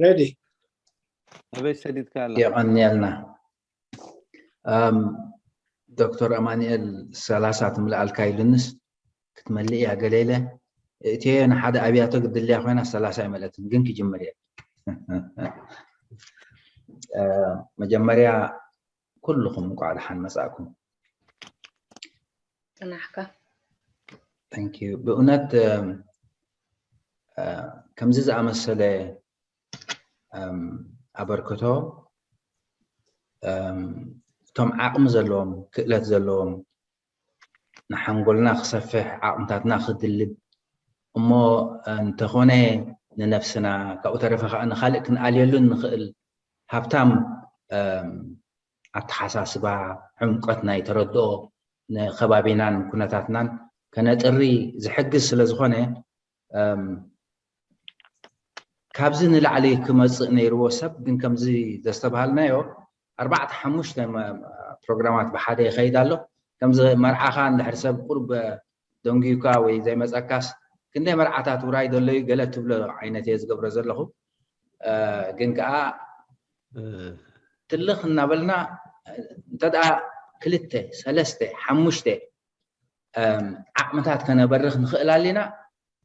Ready? ኣበይ ሰዲድካ ኣላ? የቐንየልና። እም፣ ዶክተር ኣማኑኤል ሰላሳ ትምልኣልካ ኢሉንስ ክትመልእ እያ ገለ ኢለ እትዮ ንሓደ ኣብያቶ ግድልያ ኮይና ሰላሳ ኣይመለትን ግን ክጅምር እየ። እ፣ መጀመርያ ኩልኹም እንኳዕ ደሓን መጻእኩም። ጽናሕካ። Thank you። ብእውነት እም፣ እ፣ ከምዚ ዝኣመሰለ እም፣ ኣበርክቶ እም፣ እቶም ዓቕሚ ዘለዎም ክእለት ዘለዎም ንሓንጎልና ክሰፍሕ ዓቕምታትና ክድልብ እሞ እንተኾነ ንነፍስና ካብኡ ተረፈ ከዓ ንካልእ ክንኣልየሉ ንኽእል ሃብታም እም፣ ኣተሓሳስባ ዕምቀት ናይ ተረድኦ ንከባቢናን ኩነታትናን ከነጥሪ ዝሕግዝ ስለ ዝኾነ እም፣ ካብዚ ንላዕሊ ክመፅእ ነይርዎ ሰብ ግን ከምዚ ዘስተብሃልናዮ ኣርባዕተ ሓሙሽተ መ- ፕሮግራማት ብሓደ ይኸይድ ኣሎ። ከምዚ መርዓኻ እንድሕር ሰብ ቁርብ ደንጉዩካ ወይ ዘይመፀካስ ክንደይ መርዓታት ውራይ ዘለዩ ገለ ትብሎ ዓይነት እየ ዝገብሮ ዘለኹ። እ፣ ግን ከዓ ትልኽ እናበልና እንተደኣ ክልተ ሰለስተ ሓሙሽተ እም፣ ዓቕምታት ከነበርኽ ንኽእል ኣለና።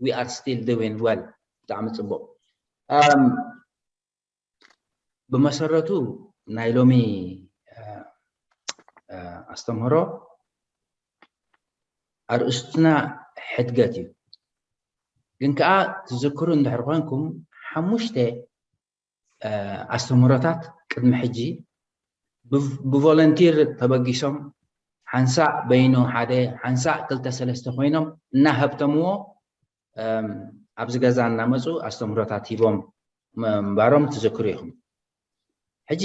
We are still doing well። ብጣዕሚ ፅቡቕ። እም፣ ብመሰረቱ ናይ ሎሚ እ፣ እ፣ ኣስተምህሮ ኣርእስትና ሕድገት እዩ። ግን ከዓ ትዝክሩ እንድሕር ኮንኩም ሓሙሽተ እ፣ ኣስተምህሮታት ቅድሚ ሕጂ ብቭ- ብቮለንቲር ተበጊሶም ሓንሳእ በይኑ ሓደ ሓንሳእ ክልተ ሰለስተ ኮይኖም እናሀብተምዎ እም፣ ኣብዚ ገዛ እናመፁ ኣስተምህሮታት ሂቦም ምንባሮም ትዝክሩ ኢኹም። ሕጂ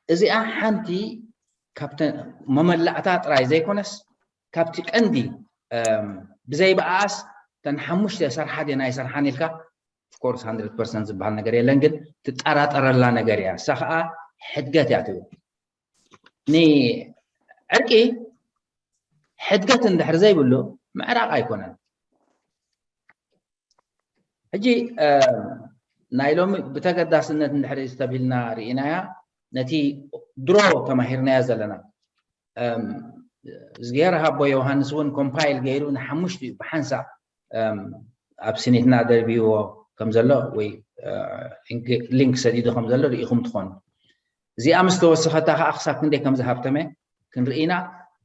እዚኣ ሓንቲ ካብተ መመላእታ ጥራይ ዘይኮነስ ካብቲ ቀንዲ እም፣ ብዘይበኣኣስ ተን ሓሙሽተ ሰርሓ ድየን ኣይሰርሓን ኢልካ of course hundred percent ዝበሃል ነገር የለን ግን ትጠራጠረላ ነገር እያ። እሳ ከዓ ሕድገት እያ ትብል። ንዕርቂ ሕድገት እንድሕር ዘይብሉ ምዕራቕ ኣይኮነን። ሕጂ እም፣ ናይ ሎሚ ብተገዳስነት እንድሕር ዝተብሂልና ርኢናያ ነቲ ድሮ ተማሂርናዮ ዘለና እም፣ እዝግሄር ሃቦ ዮሃንስ እውን ኮምፓይል ገይሩ ንሓሙሽቲኡ ብሓንሳእ እም፣ ኣብ ስኒትና ደርቢዎ ከም ዘሎ ወይ እ፣ ሊንክ- ሊንክ ሰዲዱ ከም ዘሎ ርኢኹም ትኾኑ። እዚኣ ምስ ተወሰኸታ ከዓ ክሳብ ክንደይ ከም ዝሃብተመ ክንርኢ ኢና።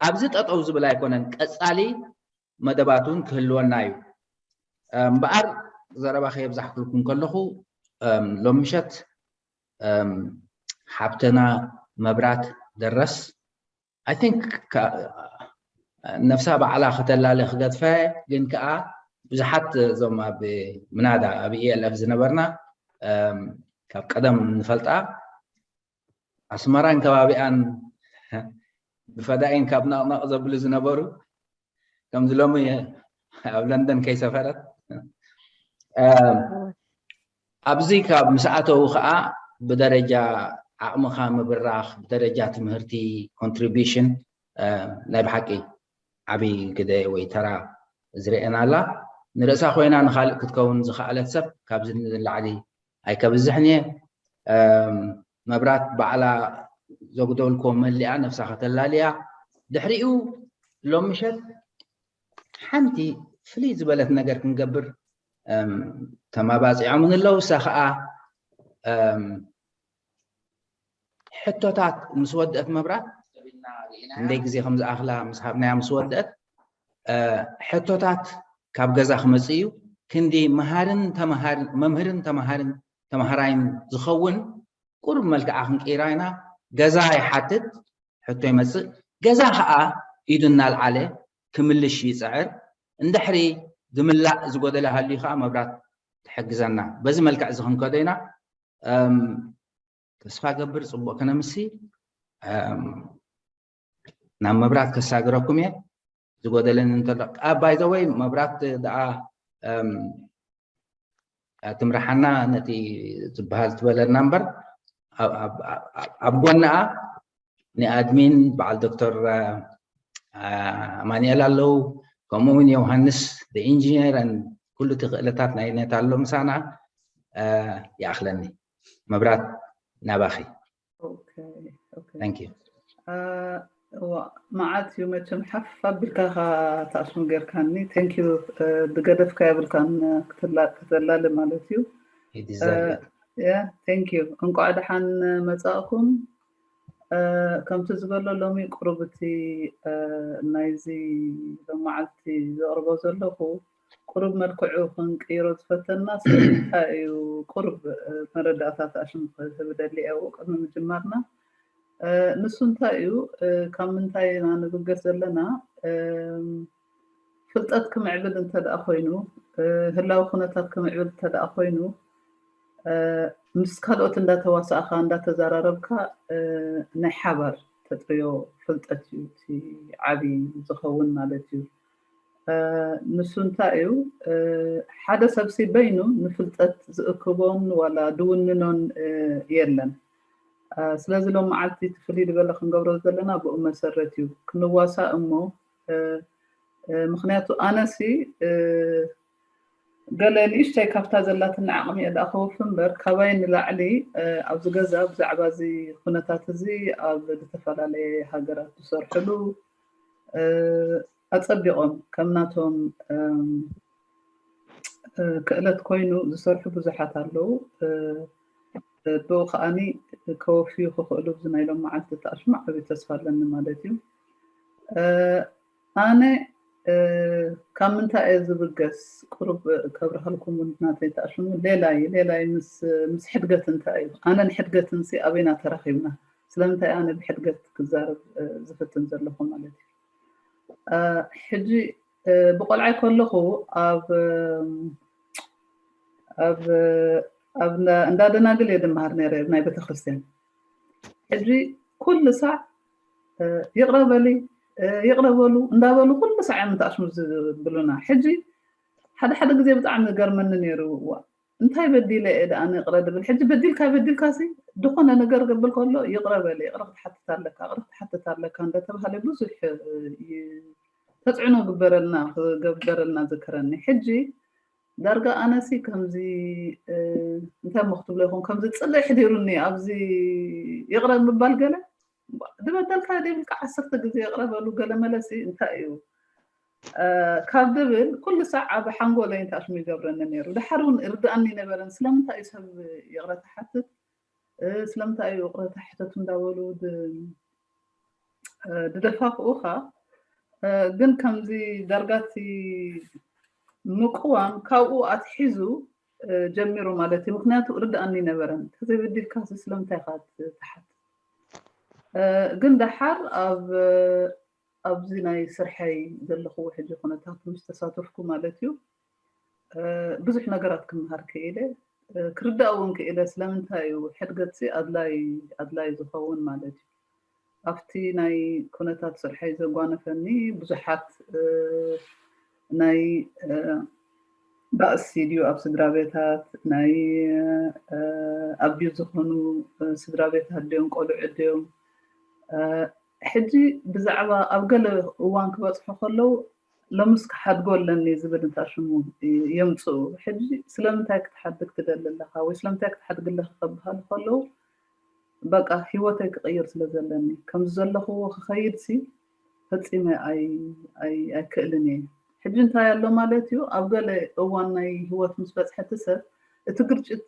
ኣብዚ ጠጠው ዝብል ኣይኮነን፣ ቀፃሊ መደባት እውን ክህልወና እዩ። እምበኣር ዘረባ ከየብዛሕኩልኩም ከለኹ እም፣ ሎም ምሸት እም፣ ሓብተና መብራት ደረስ I think ካ- ነፍሳ ባዕላ ከተላለ ክገድፈ ግን ከዓ ብዙሓት እዞም ኣብ ምናዳ ኣብ ELF ዝነበርና እም፣ ካብ ቀደም ንፈልጣ ኣስመራን ከባቢኣን ብፈዳኢን ካብ ነቕነቕ ዘብሉ ዝነበሩ ከምዚ ሎሚ ኣብ ለንደን ከይሰፈረት እም፣ ኣብዚ ካብ ምስ ኣተዉ ከዓ ብደረጃ ዓቕምኻ ምብራኽ ብደረጃ ትምህርቲ ኮንትሪቢሽን ናይ ብሓቂ ዓብዪ ግደ ወይ ተራ ዝርእየና ኣላ። ንርእሳ ኮይና ንኻልእ ክትከውን ዝኸኣለት ሰብ ካብዚ ንላዕሊ ኣይከብዝሕን እየ። እም፣ መብራት ባዕላ ዘጉደልኮ መሊኣ ነፍሳ ከተላልያ ድሕሪኡ ሎም ምሸት ሓንቲ ፍልይ ዝበለት ነገር ክንገብር እም፣ ተማባፂዖምን ኣለዉ። እሳ ከዓ እም፣ ሕቶታት ምስ ወደአት መብራት ክንደይ ግዜ ከም ዝኣኽላ ምስ ሃብናያ ምስ ወደአት እ፣ ሕቶታት ካብ ገዛ ክመፅእ እዩ። ክንዲ መሃርን ተምሃር መምህርን ተምሃርን ተምሃራይን ዝኸውን ቁሩብ መልክዓ ክንቅይራ ኢና። ገዛ ይሓትት፣ ሕቶ ይመፅእ። ገዛ ከዓ ኢዱ እናልዓለ ክምልሽ ይፅዕር። እንድሕሪ ዝምላእ ዝጎደለ ሃልዩ ከዓ መብራት ትሕግዘና። በዚ መልክዕ እዚ ክንከዶ ኢና። እም፣ ተስፋ ገብር ፅቡቅ ከነምሲ እም፣ ናብ መብራት ከሳግረኩም እየ። ዝጎደለኒ እንተሎ ባይ ዘ ወይ መብራት ደኣ እም፣ ትምርሓና ነቲ ዝበሃል ትበለና እምበር ኣብ- ኣብ- ኣብ- ኣብ ጎንኣ ንኣድሚን በዓል ዶክተር እ፣ ኣማኑኤል ኣለዉ፣ ከምኡ እውን ዮሃንስ ኢንጂነር ኩሉ እቲ ክእለታት ናይ ኔት ኣሎ ምሳና። እ፣ ይኣኽለኒ። መብራት ናባኺ። Okay, okay. Thank you. እዋ መዓት እዩ መቸም ሓፍ ኣቢልካ ኢኻ ተኣሽሙ ጌርካኒ። Thank you። ዝገደፍካ የብልካን ክትላ- ከተላሊ ማለት እዩ። You deserve it. Yeah, thank you። እንቋዕ ደሓን መጻእኩም። ከምቲ ዝበሎ ሎሚ ቁሩብ እቲ ናይዚ መዓልቲ ዘቕርቦ ዘለኹ ቁሩብ መልክዑ ክንቅይሮ ዝፈተና ስለምንታይ እዩ ቁሩብ መረዳእታት ኣሽም ክህብ ደሊ እየ ቅድሚ ምጅማርና። ንሱ እንታይ እዩ፣ ካብ ምንታይ ኢና ንብገስ ዘለና? ፍልጠት ክምዕብል እንተ ደኣ ኮይኑ፣ ህላዊ ኩነታት ክምዕብል እንተ ደኣ ኮይኑ፣ ምስ ካልኦት እንዳተዋሳእኻ እንዳተዘራረብካ ናይ ሓባር ተጥርዮ ፍልጠት እዩ እቲ ዓብዪ ዝኸውን ማለት እዩ። ንሱ እንታይ እዩ፣ ሓደ ሰብሲ በይኑ ንፍልጠት ዝእክቦን ዋላ ድውንኖን የለን። ስለዚ ሎም መዓልቲ እቲ ፍልይ ዝበለ ክንገብሮ ዘለና ብኡ መሰረት እዩ ክንዋሳእ እሞ፣ ምክንያቱ ኣነሲ ገለ ንእሽተይ ካብታ ዘላትኒ ዓቕሚ እየ ደኣ ከወፊ እምበር፣ ካባይ ንላዕሊ ኣብዚ ገዛ ብዛዕባ እዚ ኩነታት እዚ ኣብ ዝተፈላለየ ሃገራት ዝሰርሕሉ ኣጸቢቖም ከም ናቶም ክእለት ኮይኑ ዝሰርሑ ብዙሓት ኣለዉ። ብኡ ከዓኒ ከወፍዩ ክኽእሉ ኣብዚ ናይ ሎም መዓልቲ ተኣሽሙ ዓብዪ ተስፋ ኣለኒ ማለት እዩ። ኣነ ካብ ምንታይ እየ ዝብገስ? ቁሩብ ከብርሃልኩም እውን ናተይ ተኣሽሙ። ሌላይ ሌላይ ምስ ምስ ሕድገት እንታይ እዩ? ኣነን ሕድገትንሲ ኣበይና ተራኺብና? ስለምንታይ ኣነ ብሕድገት ክዛረብ ዝፍትን ዘለኹ ማለት እዩ? ሕጂ ብቆልዓይ ከለኹ ኣብ ኣብ ኣብ እንዳ ደናግል እየ ድመሃር ነይረ፣ ናይ ቤተክርስትያን። ሕጂ ኩሉ ሳዕ ይቕረ በሊ ይቕረ በሉ እንዳበሉ ኩሉ ሳዕ እዮም ተኣሽሙ ዝብሉና። ሕጂ ሓደ ሓደ ግዜ ብጣዕሚ ይገርመኒ ነይሩ። እንታይ በዲለ እየ ደኣ ይቕረ ድብል? ሕጂ በዲልካ በዲልካ ሲ ዝኾነ ነገር ክብል ከሎ ይቕረ በሊ፣ ይቕረ ክትሓትት ኣለካ፣ ይቕረ ክትሓትት ኣለካ እንዳተባሃለ ብዙሕ ተፅዕኖ ግበረልና ክገበረልና ዝክረኒ። ሕጂ ዳርጋ ኣነሲ ከምዚ እንታይ እሞ ክትብሎ ይኹን፣ ከምዚ ፅልእ ሕዲሩኒ ኣብዚ ይቕረ ምባል ገለ ዝበደልካ ደብልካ ዓሰርተ ግዜ ይቕረ በሉ ገለ መለሲ እንታይ እዩ ካብ ድብል ኩሉ ሳዕ ኣብ ሓንጎለይ እንታይ ኣሽሙ ይገብረኒ ነይሩ። ድሓር እውን ርድኣኒ ነበረን። ስለምንታይ እዩ ሰብ ይቕረ ትሓትት? ስለምንታይ እዩ ይቕረ ትሓተቱ እንዳበሉ ድደፋፍኡኻ? ግን ከምዚ ዳርጋቲ ምቅዋም ካብኡ ኣትሒዙ ጀሚሩ ማለት እዩ። ምክንያቱ ርድኣኒ ነበረን። ተዘይበዲልካ ስለምንታይ ኢኻ ትሓትት? ግን ደሓር ኣብ ኣብዚ ናይ ስርሐይ ዘለኹዎ ሕጂ ኩነታት ምስ ተሳተፍኩ ማለት እዩ ብዙሕ ነገራት ክምሃር ክኢለ፣ ክርዳእ እውን ክኢለ። ስለምንታይ እዩ ሕድገትሲ ኣድላይ ኣድላይ ዝኸውን ማለት እዩ። ኣብቲ ናይ ኩነታት ስርሐይ ዘጓነፈኒ ብዙሓት ናይ ባእሲ ድዩ ኣብ ስድራ ቤታት፣ ናይ ኣብዩ ዝኾኑ ስድራ ቤታት ድዮም ቆልዑ ድዮም? ሕጂ ብዛዕባ ኣብ ገለ እዋን ክበፅሑ ከለዉ ሎምስ ክሓድጎ ኣለኒ ዝብል እንታይ ሽሙ የምፅኡ። ሕጂ ስለምንታይ ክትሓድግ ትደሊ ኣለኻ ወይ ስለምንታይ ክትሓድግ ኣለኻ ክበሃሉ ከለዉ በቃ ህይወተይ ክቕይር ስለ ዘለኒ ከምዚ ዘለኽዎ ክኸይድሲ ፈፂመ ኣይክእልን እየ። ሕጂ እንታይ ኣሎ ማለት እዩ ኣብ ገለ እዋን ናይ ህይወት ምስ በፅሐቲ ሰብ እቲ ግርጭት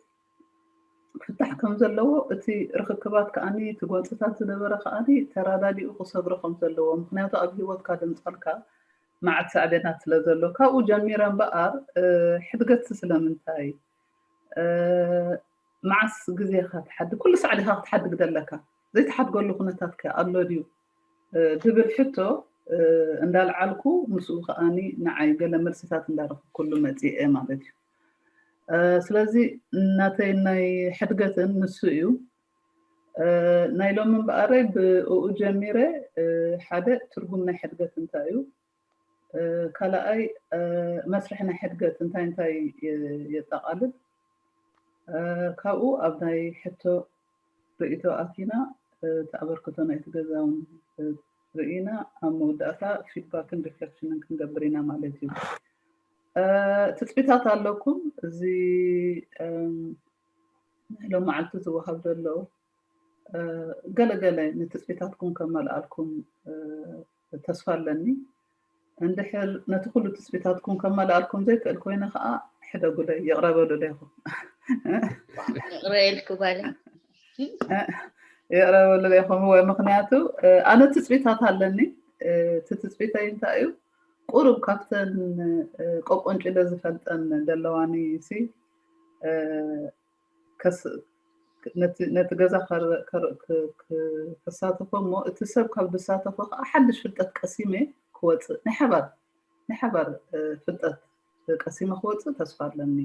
ክፍታሕ ከም ዘለዎ እቲ ርክክባት ከዓኒ እቲ ጎንፅታት ዝነበረ ከዓኒ ተራዳዲኡ ክሰግሮ ከም ዘለዎ ምክንያቱ ኣብ ህይወትካ ድምፃልካ መዓት ሳዕቤናት ስለ ዘሎ ካብኡ ጀሚረ እምበኣር ሕድገትሲ ስለምንታይ መዓስ ግዜኻ ትሓድግ ኩሉ ሳዕ ዲኻ ክትሓድግ ዘለካ ዘይትሓድገሉ ኩነታት ከ ኣሎ ድዩ ዝብል ሕቶ እንዳልዓልኩ ምስኡ ከዓኒ ንዓይ ገለ መልስታት እንዳረኽብኩሉ መፂኤ ማለት እዩ። ስለዚ ናተይ ናይ ሕድገትን ንሱ እዩ። ናይ ሎሚ እምበኣረይ ብእኡ ጀሚረ ሓደ ትርጉም ናይ ሕድገት እንታይ እዩ፣ ካልኣይ መስርሒ ናይ ሕድገት እንታይ እንታይ የጠቓልል፣ ካብኡ ኣብ ናይ ሕቶ ርእይቶ ኣቲና እቲ ኣበርክቶ ናይቲ ገዛ እውን ርኢና ኣብ መወዳእታ ፊድባክን ሪፍሌክሽንን ክንገብር ኢና ማለት እዩ። ትፅቢታት ኣለኩም እዚ ሎም መዓልቲ ዝወሃብ ዘሎ ገለገለ ንትፅቢታትኩም ከመልኣልኩም ተስፋ ኣለኒ። እንድሕር ነቲ ኩሉ ትፅቢታትኩም ከመልኣልኩም ዘይክእል ኮይነ ከዓ ሕደጉለይ፣ ይቕረበሉ ዳይኹም። ይቕረየልኩ ጓለ ይቕረበሉ ዳይኹም ወይ ምክንያቱ ኣነ ትፅቢታት ኣለኒ። እቲ ትፅቢተይ እንታይ እዩ? ቁሩብ ካብተን ቆቆንጭለ ዝፈልጠን ዘለዋኒ ሲ ነቲ ገዛ ከሳተፎ እሞ እቲ ሰብ ካብ ዝሳተፎ ከዓ ሓድሽ ፍልጠት ቀሲመ ክወፅእ ናይ ሓባር ናይ ሓባር ፍልጠት ቀሲመ ክወፅእ ተስፋ ኣለኒ።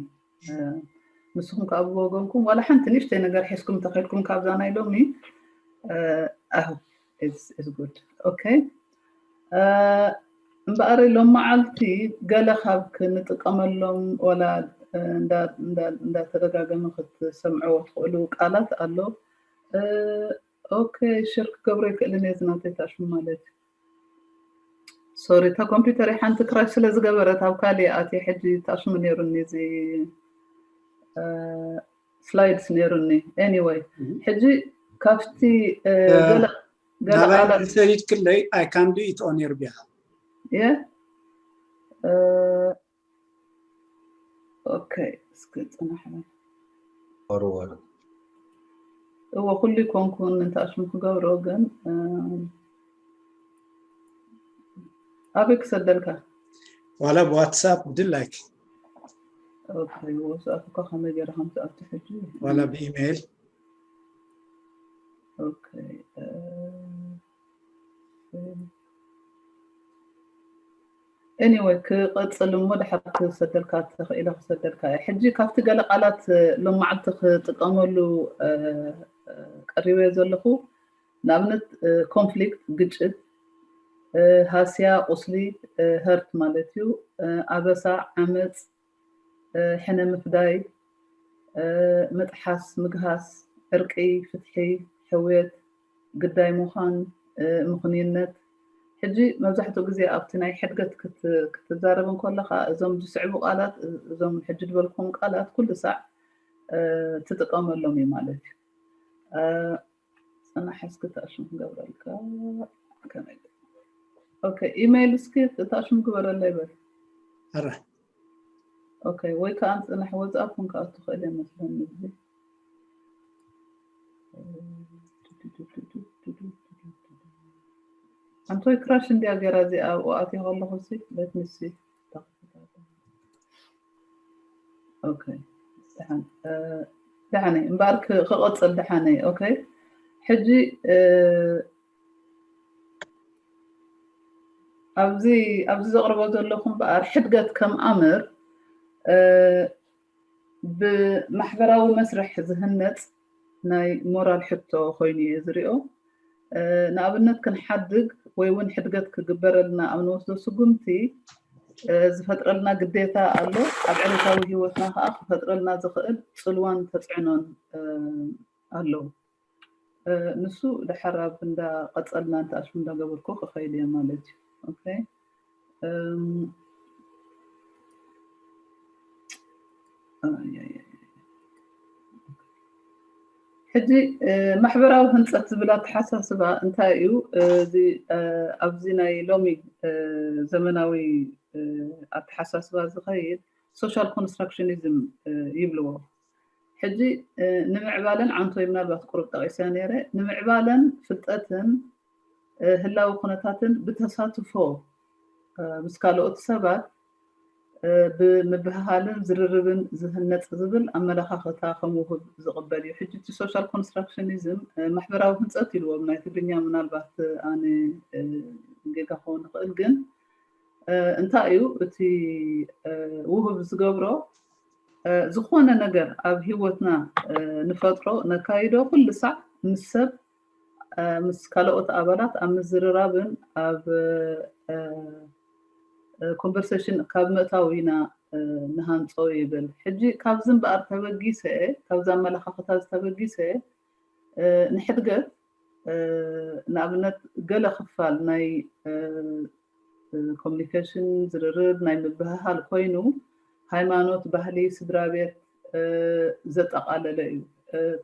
ንስኹም ከዓ ብወገንኩም ዋላ ሓንቲ ንእሽተይ ነገር ሒዝኩም እንተኸድኩም ካብዛ ናይ ሎሚ good okay እምበኣር ሎም መዓልቲ ገለ ካብ ክንጥቀመሎም ዋላ እንዳተደጋገመ ክትሰምዕዎ ትኽእሉ ቃላት ኣሎ። okay ሽር ክገብሮ ይክእልን እየ ዝናተይ ታሽሙ ማለት sorry እታ ኮምፒውተር ሓንቲ ክራሽ ስለ ዝገበረት ኣብ ካሊእ ኣትየ ሕጂ ታሽሙ ነይሩኒ እዚ slides ነይሩኒ anyway ሕጂ ካብቲ ናባይ ሰዲድክለይ I can do it on your behalf yeah okay እስኪ ፅናሕ ወርወር እዎ ኩሉ ይኮንኩን እንተ ኣሽሙ ክገብሮ ግን ኣበይ ክሰደልካ ዋላ ብዋትሳፕ ድላይክ ወስኣት እኳ ከመይ ገይረ ከምቲ ኣብቲ ሕጂ ዋላ ብኢሜይል anyway ክቐፅል እሞ ድሓር ክሰደልካ ተኽኢለ ክሰደልካ እየ ሕጂ ካብቲ ገለ ቃላት ሎም መዓልቲ ክጥቀመሉ ቀሪበ ዘለኹ ንኣብነት conflict ግጭት ሃስያ ቁስሊ hurt ማለት እዩ ኣበሳ ዓመፅ ሕነ ምፍዳይ ምጥሓስ ምግሃስ ዕርቂ ፍትሒ ሕውየት ግዳይ ምዃን ምኽንዩነት ሕጂ መብዛሕትኡ ግዜ ኣብቲ ናይ ሕድገት ክትዛረብ እንከለኻ እዞም ዝስዕቡ ቃላት እዞም ሕጂ ዝበልኩም ቃላት ኩሉ ሳዕ ትጥቀመሎም እዩ ማለት እዩ ፅናሕ እስኪ ተኣሽም ክገብረልካ okay ኢሜይል እስኪ ተኣሽም ግበረለይ በል ኣረ okay ወይ ከዓ ፅናሕ ወፃእ ኮን ከዓ ትኽእል እየ መስለኒ እዚ ኣንቶይ ክራሽ እንዲያ ገይራ እዚኣ ኣብኡ ኣትየ ከለኹ ሲ let me see ደሓነይ እምበኣር ክቐፅል ደሓነይ okay ሕጂ ኣብዚ ኣብዚ ዘቕርቦ ዘለኹ እምበኣር ሕድገት ከም ኣምር ብማሕበራዊ መስርሕ ዝህነፅ ናይ ሞራል ሕቶ ኮይኑ እየ ዝሪኦ ንኣብነት ክንሓድግ ወይ እውን ሕድገት ክግበረልና ኣብ ንወስዶ ስጉምቲ ዝፈጥረልና ግዴታ ኣሎ ኣብ ዕለታዊ ሂወትና ከዓ ክፈጥረልና ዝኽእል ፅልዋን ተፅዕኖን ኣሎ ንሱ ድሓር ኣብ እንዳቀፀልና እንተኣሽሙ እንዳገበርኩ ክኸይድ እየ ማለት እዩ okay ሕጂ ማሕበራዊ ህንፀት ዝብል ኣተሓሳስባ እንታይ እዩ ኣብዚ ናይ ሎሚ ዘመናዊ ኣተሓሳስባ ዝኸይድ social constructionism ይብልዎ ሕጂ ንምዕባለን ዓንቶይ ምናልባት ቁሩብ ጠቂሰ ነይረ ንምዕባለን ፍልጠትን ህላዊ ኩነታትን ብተሳትፎ ምስ ካልኦት ሰባት ብምብህሃልን ዝርርብን ዝህነፅ ዝብል ኣመለኻኽታ ከም ውህብ ዝቕበል እዩ ሕጂ እቲ social constructionism ማሕበራዊ ህንፀት ኢልዎም ናይ ትግርኛ ምናልባት ኣነ ጌጋ ክኸውን ይኽእል ግን እንታይ እዩ እቲ ውህብ ዝገብሮ ዝኾነ ነገር ኣብ ሂወትና ንፈጥሮ ነካይዶ ኩሉ ሳዕ ምስ ሰብ ምስ ካልኦት ኣባላት ኣብ ምዝርራብን ኣብ conversation ካብ ምእታው ኢና ንሃንፆ ይብል ሕጂ ካብዚ እምበኣር ተበጊሰ ካብዚ ኣመለኻኽታ ዝተበጊሰ ንሕድገት ንኣብነት ገለ ክፋል ናይ communication ዝርርብ ናይ ምብህሃል ኮይኑ ሃይማኖት ባህሊ ስድራ ቤት ዘጠቓለለ እዩ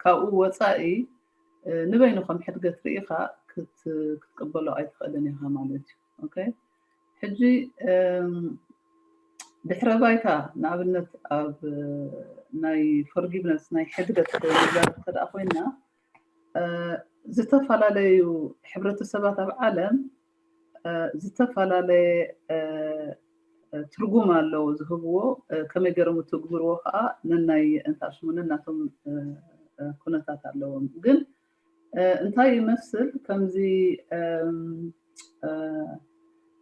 ካብኡ ወፃኢ ንበይኑ ከም ሕድገት ርኢኻ ክትቅበሎ ኣይትኽእልን ኢኻ ማለት እዩ። ኦኬ፣ ሕጂ ድሕረ ባይታ ንኣብነት ኣብ ናይ ፎርጊቭነስ ናይ ሕድገት ንዛረብ እንተደኣ ኮይና ዝተፈላለዩ ሕብረተሰባት ኣብ ዓለም ዝተፈላለየ ትርጉም ኣለዎ ዝህብዎ፣ ከመይ ገይሮም ትግብርዎ ከዓ ነናይ እንታይ ሽሙ ነናቶም ኩነታት ኣለዎም። ግን እንታይ ይመስል ከምዚ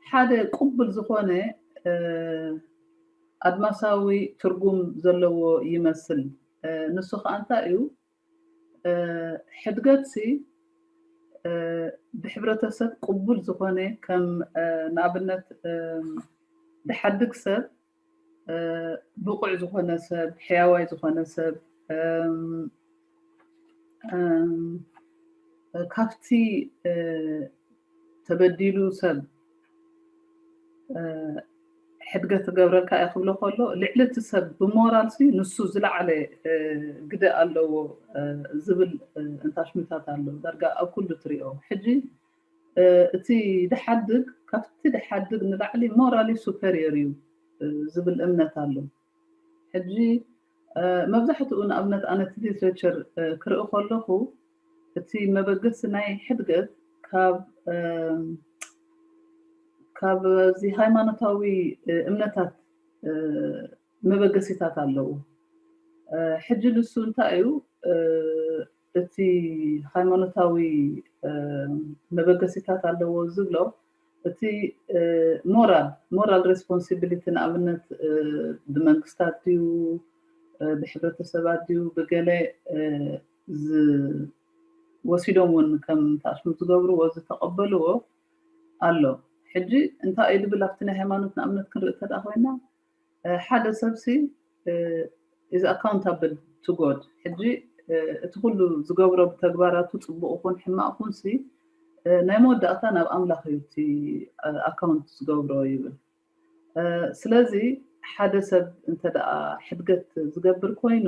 ሓደ ቅቡል ዝኾነ ኣድማሳዊ ትርጉም ዘለዎ ይመስል። ንሱ ከዓ እንታይ እዩ? ሕድገት ሲ ብሕብረተሰብ ቅቡል ዝኾነ ከም ንኣብነት ድሓድግ ሰብ ብቑዕ ዝኾነ ሰብ፣ ሕያዋይ ዝኾነ ሰብ ካብቲ ተበዲሉ ሰብ ሕድገት ትገብረልካ እየ ክብሎ ከሎ ልዕሊ እቲ ሰብ ብሞራል ሲ ንሱ ዝለዓለ ግደ ኣለዎ ዝብል እንታሽምታት ኣሎ። ዳርጋ ኣብ ኩሉ ትሪኦ ሕጂ እቲ ድሓድግ ካብቲ ድሓድግ ንላዕሊ ሞራሊ ሱፐሪየር እዩ ዝብል እምነት ኣሎ። ሕጂ መብዛሕትኡ ንኣብነት ኣነ እቲ ሊትሬቸር ክርኢ ከለኹ እቲ መበገሲ ናይ ሕድገት ካብ ካብ እዚ ሃይማኖታዊ እምነታት መበገሲታት ኣለዎ። ሕጂ ንሱ እንታይ እዩ እቲ ሃይማኖታዊ መበገሲታት ኣለዎ ዝብሎ እቲ ሞራል ሞራል ሬስፖንሲቢሊቲ ንኣብነት ብመንግስታት ድዩ ብሕብረተሰባት ድዩ ብገለ ወሲዶም እውን ከም ተኣሽሙ ዝገብርዎ ዝተቐበልዎ ኣሎ። ሕጂ እንታይ እዩ ዝብል ኣብቲ ናይ ሃይማኖት ንኣብነት ክንርኢ እንተደኣ ኮይና ሓደ ሰብ ሲ is accountable to God። ሕጂ እቲ ኩሉ ዝገብሮ ብተግባራቱ ፅቡቅ ኩን ሕማቅ ኩን ሲ ናይ መወዳእታ ናብ ኣምላኽ እዩ እቲ ኣካውንት ዝገብሮ ይብል። ስለዚ ሓደ ሰብ እንተ ደኣ ሕድገት ዝገብር ኮይኑ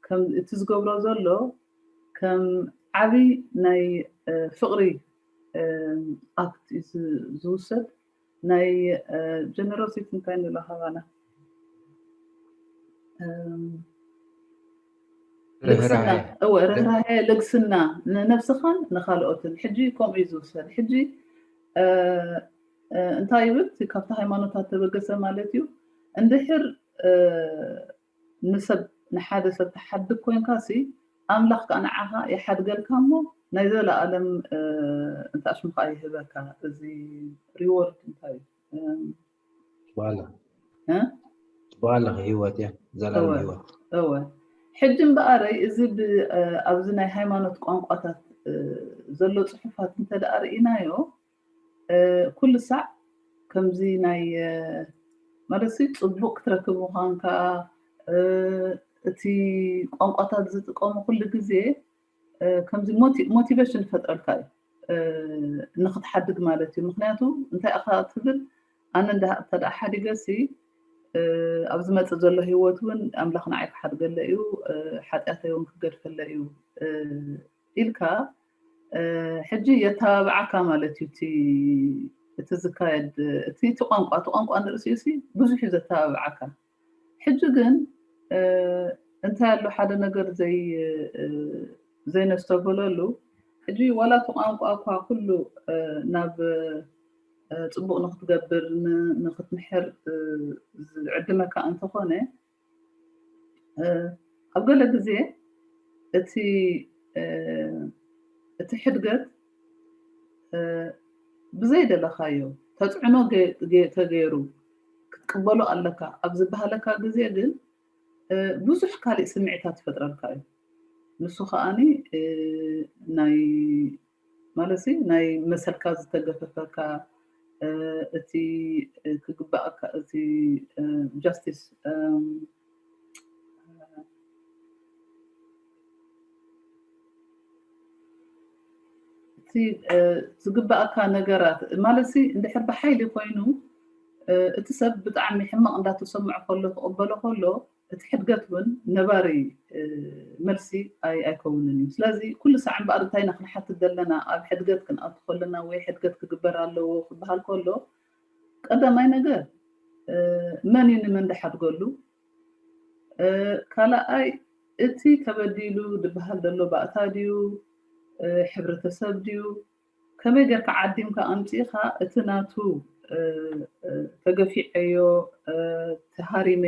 ከም እቲ ዝገብሮ ዘሎ ከም ዓቢ ናይ ፍቕሪ ኣክት እዩ ዝውሰድ። ናይ ጀነሮሲቲ እንታይ ንብሎ ካባና ልግስና እወ ርህራሄ ልግስና ንነብስኻን ንካልኦትን ሕጂ ከምኡ እዩ ዝውሰድ። ሕጂ እንታይ ይብል ካብቲ ሃይማኖታት ተበገሰ ማለት እዩ። እንድሕር ንሰብ ንሓደ ሰብ ትሓድግ ኮንካ ሲ ኣምላኽ ከዓ ንዓኻ ይሓድገልካ እሞ ናይ ዘለኣለም እንታይ ሽምካ ይህበካ። እዚ ሪዎርድ እንታይ እዩ? በዓል በዓል ህይወት እያ ዘላለም ህይወት። እወ ሕጂ እምበኣረይ እዚ ኣብዚ ናይ ሃይማኖት ቋንቋታት ዘሎ ፅሑፋት እንተደኣ ርኢናዮ ኩሉ ሳዕ ከምዚ ናይ ማለት ጽቡቅ ክትረክብ ምዃንካ እቲ ቋንቋታት ዝጥቀሙ ኩሉ ግዜ ከምዚ ሞቲቬሽን ይፈጥረልካ እዩ ንክትሓድግ ማለት እዩ። ምክንያቱ እንታይ ኢኻ ትብል ኣነ እንተ ደኣ ሓዲገ ሲ ኣብ ዝመፅእ ዘሎ ህይወት እውን ኣምላኽ ንዓይ ክሓድገለ እዩ፣ ሓጢኣተይ እውን ክገድፈለ እዩ ኢልካ ሕጂ የተባብዓካ ማለት እዩ። እቲ ዝካየድ እቲ እቲ ቋንቋ እቲ ቋንቋ ንርእሲኡ ሲ ብዙሕ እዩ ዘተባብዓካ። ሕጂ ግን እንታይ ኣሎ ሓደ ነገር ዘይ ዘይነስተብህለሉ ሕጂ ዋላ እቲ ቋንቋ እኳ ኩሉ ናብ ፅቡቅ ንክትገብር ንክትምሕር ዝዕድመካ እንተኾነ ኣብ ገለ ግዜ እቲ እቲ ሕድገት ብዘይደለካዮ ተፅዕኖ ተገይሩ ክትቅበሎ ኣለካ ኣብ ዝበሃለካ ግዜ ግን ብዙሕ ካሊእ ስምዒታት ይፈጥረልካ እዩ። ንሱ ከዓኒ ናይ ማለት ናይ መሰልካ ዝተገፈፈካ እቲ ክግባእካ እቲ ጃስቲስ እቲ ዝግባእካ ነገራት ማለት እንድሕር ብሓይሊ ኮይኑ እቲ ሰብ ብጣዕሚ ሕማቕ እንዳተሰምዖ ከሎ ክቕበሎ ከሎ እቲ ሕድገት እውን ነባሪ መልሲ ኣይከውንን እዩ። ስለዚ ኩሉ ሳዕ እምበኣር እንታይ ኢና ክንሓትት ዘለና? ኣብ ሕድገት ክንኣቱ ከለና ወይ ሕድገት ክግበር ኣለዎ ክበሃል ከሎ ቀዳማይ ነገር መን እዩ ንመን ድሓድገሉ? ካልኣይ እቲ ተበዲሉ ዝበሃል ዘሎ ባእታ ድዩ? ሕብረተሰብ ድዩ? ከመይ ጌርካ ዓዲምካ ኣምፂእኻ እቲ ናቱ ተገፊዐዮ፣ ተሃሪመ፣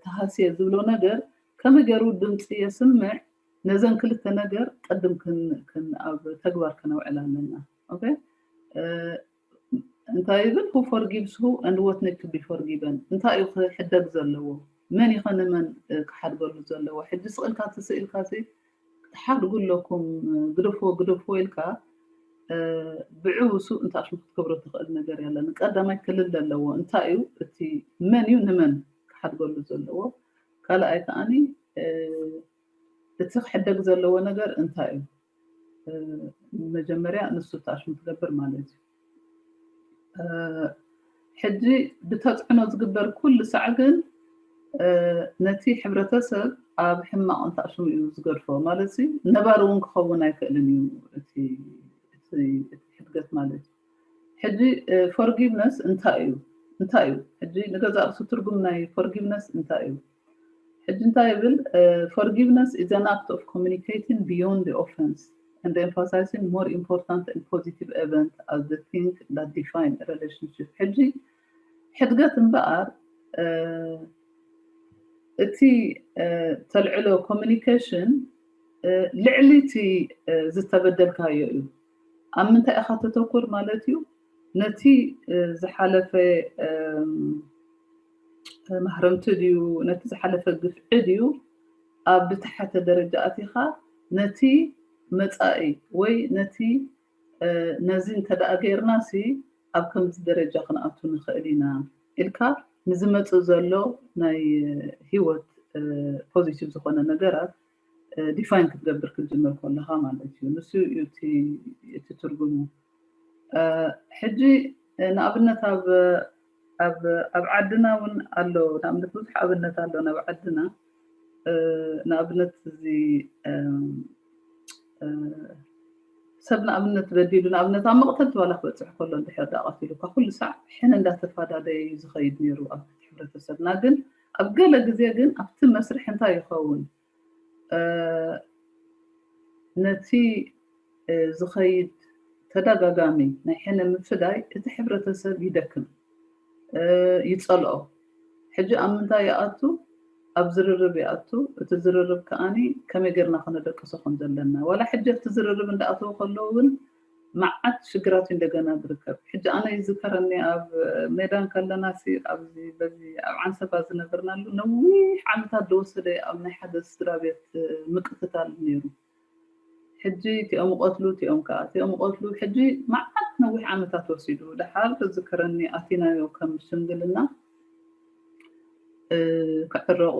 ተሃስየ ዝብሎ ነገር ከመይ ገይሩ ድምፂ የስምዕ? ነዘን ክልተ ነገር ቅድም ኣብ ተግባር ከነውዕል ኣለና። እንታይ ይብል? Who forgives who and what need to be forgiven? እንታይ እዩ ክሕደግ ዘለዎ? መን ይኸ ንመን ክሓድገሉ ዘለዎ? ሕጂ ስቕልካ ትስኢልካ ትሓድጉ ኣለኩም፣ ግደፍዎ ግደፍዎ ኢልካ ብዕብሱ እንተ ኣሽሙ ክትገብሮ ትኽእል ነገር የለን። ቀዳማይ ክልል ኣለዎ። እንታይ እዩ እቲ መን እዩ ንመን ክሓድገሉ ዘለዎ? ካልኣይ ከዓኒ እቲ ክሕደግ ዘለዎ ነገር እንታይ እዩ? መጀመርያ ንሱ ተኣሽሙ ትገብር ማለት እዩ። ሕጂ ብተፅዕኖ ዝግበር ኩሉ ሳዕ ግን ነቲ ሕብረተሰብ ኣብ ሕማቕ እንተኣሽሙ እዩ ዝገድፎ ማለት እዩ። ነባሪ እውን ክኸውን ኣይክእልን እዩ እቲ ሕድገት ማለት እዩ። ሕጂ forgiveness እንታይ እዩ? እንታይ እዩ? ሕጂ ንገዛእ ርእሱ ትርጉም ናይ forgiveness እንታይ እዩ? ሕጂ እንታይ ይብል? Forgiveness is an act of communicating beyond the offense and emphasizing more important and positive event as the thing that define a relationship. ሕጂ ሕድገት እምበኣር እቲ ተልዕሎ communication ልዕሊ እቲ ዝተበደልካዮ እዩ። ኣብ ምንታይ ኢኻ ተተኩር ማለት እዩ? ነቲ ዝሓለፈ ማህረምቲ ድዩ፣ ነቲ ዝሓለፈ ግፍዒ ድዩ? ኣብ ዝተሓተ ደረጃ ኣቲኻ ነቲ መፃኢ ወይ ነቲ ነዚ እንተ ደኣ ጌርናሲ ኣብ ከምዚ ደረጃ ክንኣቱ ንኽእል ኢና ኢልካ ንዝመፅእ ዘሎ ናይ ህይወት positive ዝኾነ ነገራት define ክትገብር ክትጅምር ከለኻ ማለት እዩ። ንሱ እዩ እቲ ትርጉሙ። ሕጂ ንኣብነት ኣብ ኣብ ዓድና እውን ኣሎ። ንኣብነት ብዙሕ ኣብነት ኣሎ ናብ ዓድና። ንኣብነት እዚ ሰብ ንኣብነት በዲሉ ንኣብነት ኣብ መቕተልቲ ዋላ ክበፅሕ ከሎ እንድሕር ዳ ቀቲሉካ ኩሉ ሳዕ ሕነ እንዳተፋዳደየ እዩ ዝኸይድ ነይሩ ኣብ ሕብረተሰብና። ግን ኣብ ገለ ግዜ ግን ኣብቲ መስርሕ እንታይ ይኸውን? ነቲ ዝኸይድ ተደጋጋሚ ናይ ሕነ ምፍዳይ እቲ ሕብረተሰብ ይደክም፣ ይፀልኦ። ሕጂ ኣብ ምንታይ ይኣቱ? ኣብ ዝርርብ ይኣቱ። እቲ ዝርርብ ከዓኒ ከመይ ጌርና ከነደቅሶ ከም ዘለና ዋላ ሕጂ ኣብቲ ዝርርብ እንዳኣተወ ከለዉ እውን መዓት ሽግራት እዩ እንደገና ዝርከብ። ሕጂ ኣነ ይዝከረኒ ኣብ ሜዳ እንከለና ሲ ኣብዚ በዚ ኣብ ዓንሰባ ዝነበርናሉ ነዊሕ ዓመታት ዝወሰደ ኣብ ናይ ሓደ ስድራ ቤት ምቅትታል ነይሩ። ሕጂ እቲኦም ቀትሉ እቲኦም ከዓ እቲኦም ቀትሉ ሕጂ መዓት ነዊሕ ዓመታት ወሲዱ ድሓር ዝዝከረኒ ኣቲናዮ ከም ሽምግልና ክዕረቑ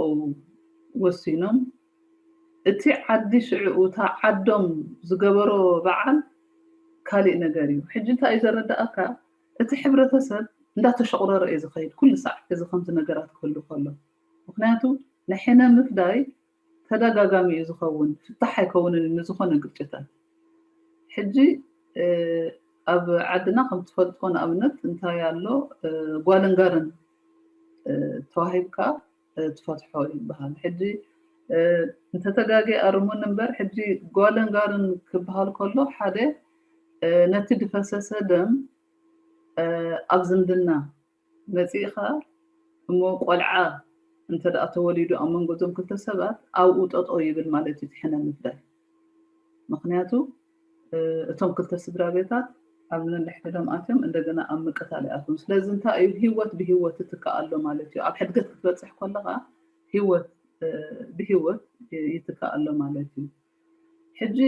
ወሲኖም። እቲ ዓዲ ሽዕኡ እታ ዓዶም ዝገበሮ በዓል ካሊእ ነገር እዩ። ሕጂ እንታይ እዩ ዘረዳእካ? እቲ ሕብረተሰብ እንዳተሸቑረረ እዩ ዝኸይድ ኩሉ ሳዕ እዚ ከምዚ ነገራት ክህሉ ከሎ። ምክንያቱ ንሕነ ምፍዳይ ተደጋጋሚ እዩ ዝኸውን፣ ፍታሕ ኣይከውንን እዩ ንዝኾነ ግጭታት። ሕጂ ኣብ ዓድና ከም ትፈልጥዎ ንኣብነት እንታይ ኣሎ ጓልን ጋርን ተዋሂብካ ትፈትሖ ይበሃል። ሕጂ እንተተጋጌ ኣርሙን እምበር ሕጂ ጓልን ጋርን ክበሃል ከሎ ሓደ ነቲ ድፈሰሰ ደም ኣብ ዝምድና መፂእኻ እሞ ቆልዓ እንተ ደኣ ተወሊዱ ኣብ መንጎ እዞም ክልተ ሰባት ኣብኡ ጠጠው ይብል ማለት እዩ እቲ ሕነ ምፍዳይ። ምክንያቱ እቶም ክልተ ስድራ ቤታት ኣብ ነንሕድሕዶም ኣትዮም እንደገና ኣብ ምቅታል ይኣትዎም። ስለዚ እንታይ እዩ ህይወት ብህይወት ይትካእ ኣሎ ማለት እዩ። ኣብ ሕድገት ክትበፅሕ ከለኻ ህይወት ብህይወት ይትካእ ኣሎ ማለት እዩ። ሕጂ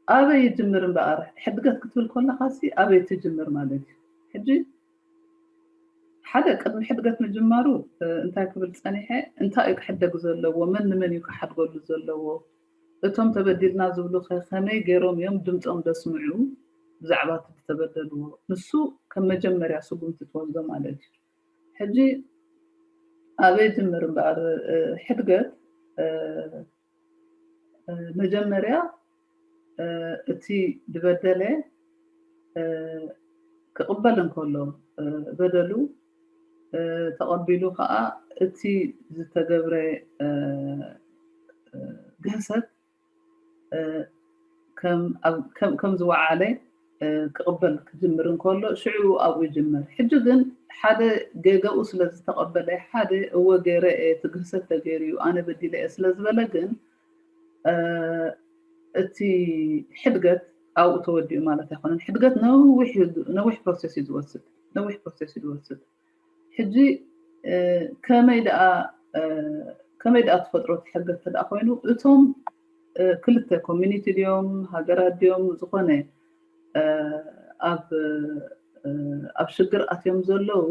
ኣበይ ይጅምር እምበኣር ሕድገት ክትብል ከለኻ ሲ ኣበይ ትጅምር ማለት እዩ። ሕጂ ሓደ ቅድሚ ሕድገት ምጅማሩ እንታይ ክብል ፀኒሐ፣ እንታይ እዩ ክሕደግ ዘለዎ፣ መን ንመን እዩ ክሓድገሉ ዘለዎ፣ እቶም ተበዲልና ዝብሉ ከ ከመይ ገይሮም እዮም ድምፆም ደስምዑ ብዛዕባ እቲ ዝተበደልዎ፣ ንሱ ከም መጀመርያ ስጉምቲ ትወስዶ ማለት እዩ። ሕጂ ኣበይ ጅምር እምበኣር? ሕድገት መጀመርያ እቲ ዝበደለ ክቕበል እንከሎ፣ በደሉ ተቐቢሉ ከዓ እቲ ዝተገብረ ግህሰት ከም ዝወዓለ ክቕበል ክጅምር እንከሎ ሽዑ ኣብኡ ይጅምር። ሕጂ ግን ሓደ ጌጋኡ ስለ ዝተቐበለ፣ ሓደ እወ ገይረ እየ፣ እቲ ግህሰት ተገይሩ እዩ፣ ኣነ በዲለ እየ ስለ ዝበለ ግን እቲ ሕድገት ኣብኡ ተወዲኡ ማለት ኣይኮነን። ሕድገት ነዊሕ ፕሮሰስ እዩ ዝወስድ፣ ነዊሕ ፕሮሰስ እዩ ዝወስድ። ሕጂ ከመይ ደኣ ከመይ ደኣ ትፈጥሮ ትሕገት ተደኣ ኮይኑ፣ እቶም ክልተ ኮሚኒቲ ድዮም ሃገራት ድዮም ዝኾነ ኣብ ኣብ ሽግር ኣትዮም ዘለዉ፣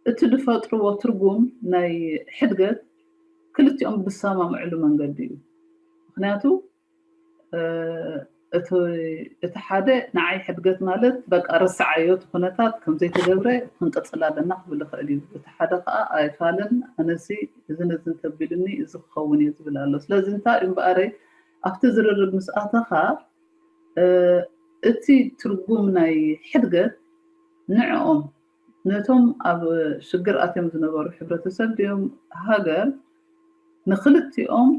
እቲ ዝፈጥርዎ ትርጉም ናይ ሕድገት ክልቲኦም ብዝሰማምዕሉ መንገዲ እዩ። ምክንያቱ እቲ ሓደ ንዓይ ሕድገት ማለት በቃ ረስዓዮ፣ እቲ ኩነታት ከም ዘይተገብረ ክንቅፅል ኣለና ክብል ይኽእል እዩ። እቲ ሓደ ከዓ ኣይፋልን፣ ኣነሲ እዚ ነዚ እንተቢሉኒ እዚ ክኸውን እየ ዝብል ኣሎ። ስለዚ እንታይ እዩ እምበኣረይ ኣብቲ ዝርርብ ምስ ኣተኻ እቲ ትርጉም ናይ ሕድገት ንዕኦም ነቶም ኣብ ሽግር ኣትዮም ዝነበሩ ሕብረተሰብ ድዮም ሃገር ንክልቲኦም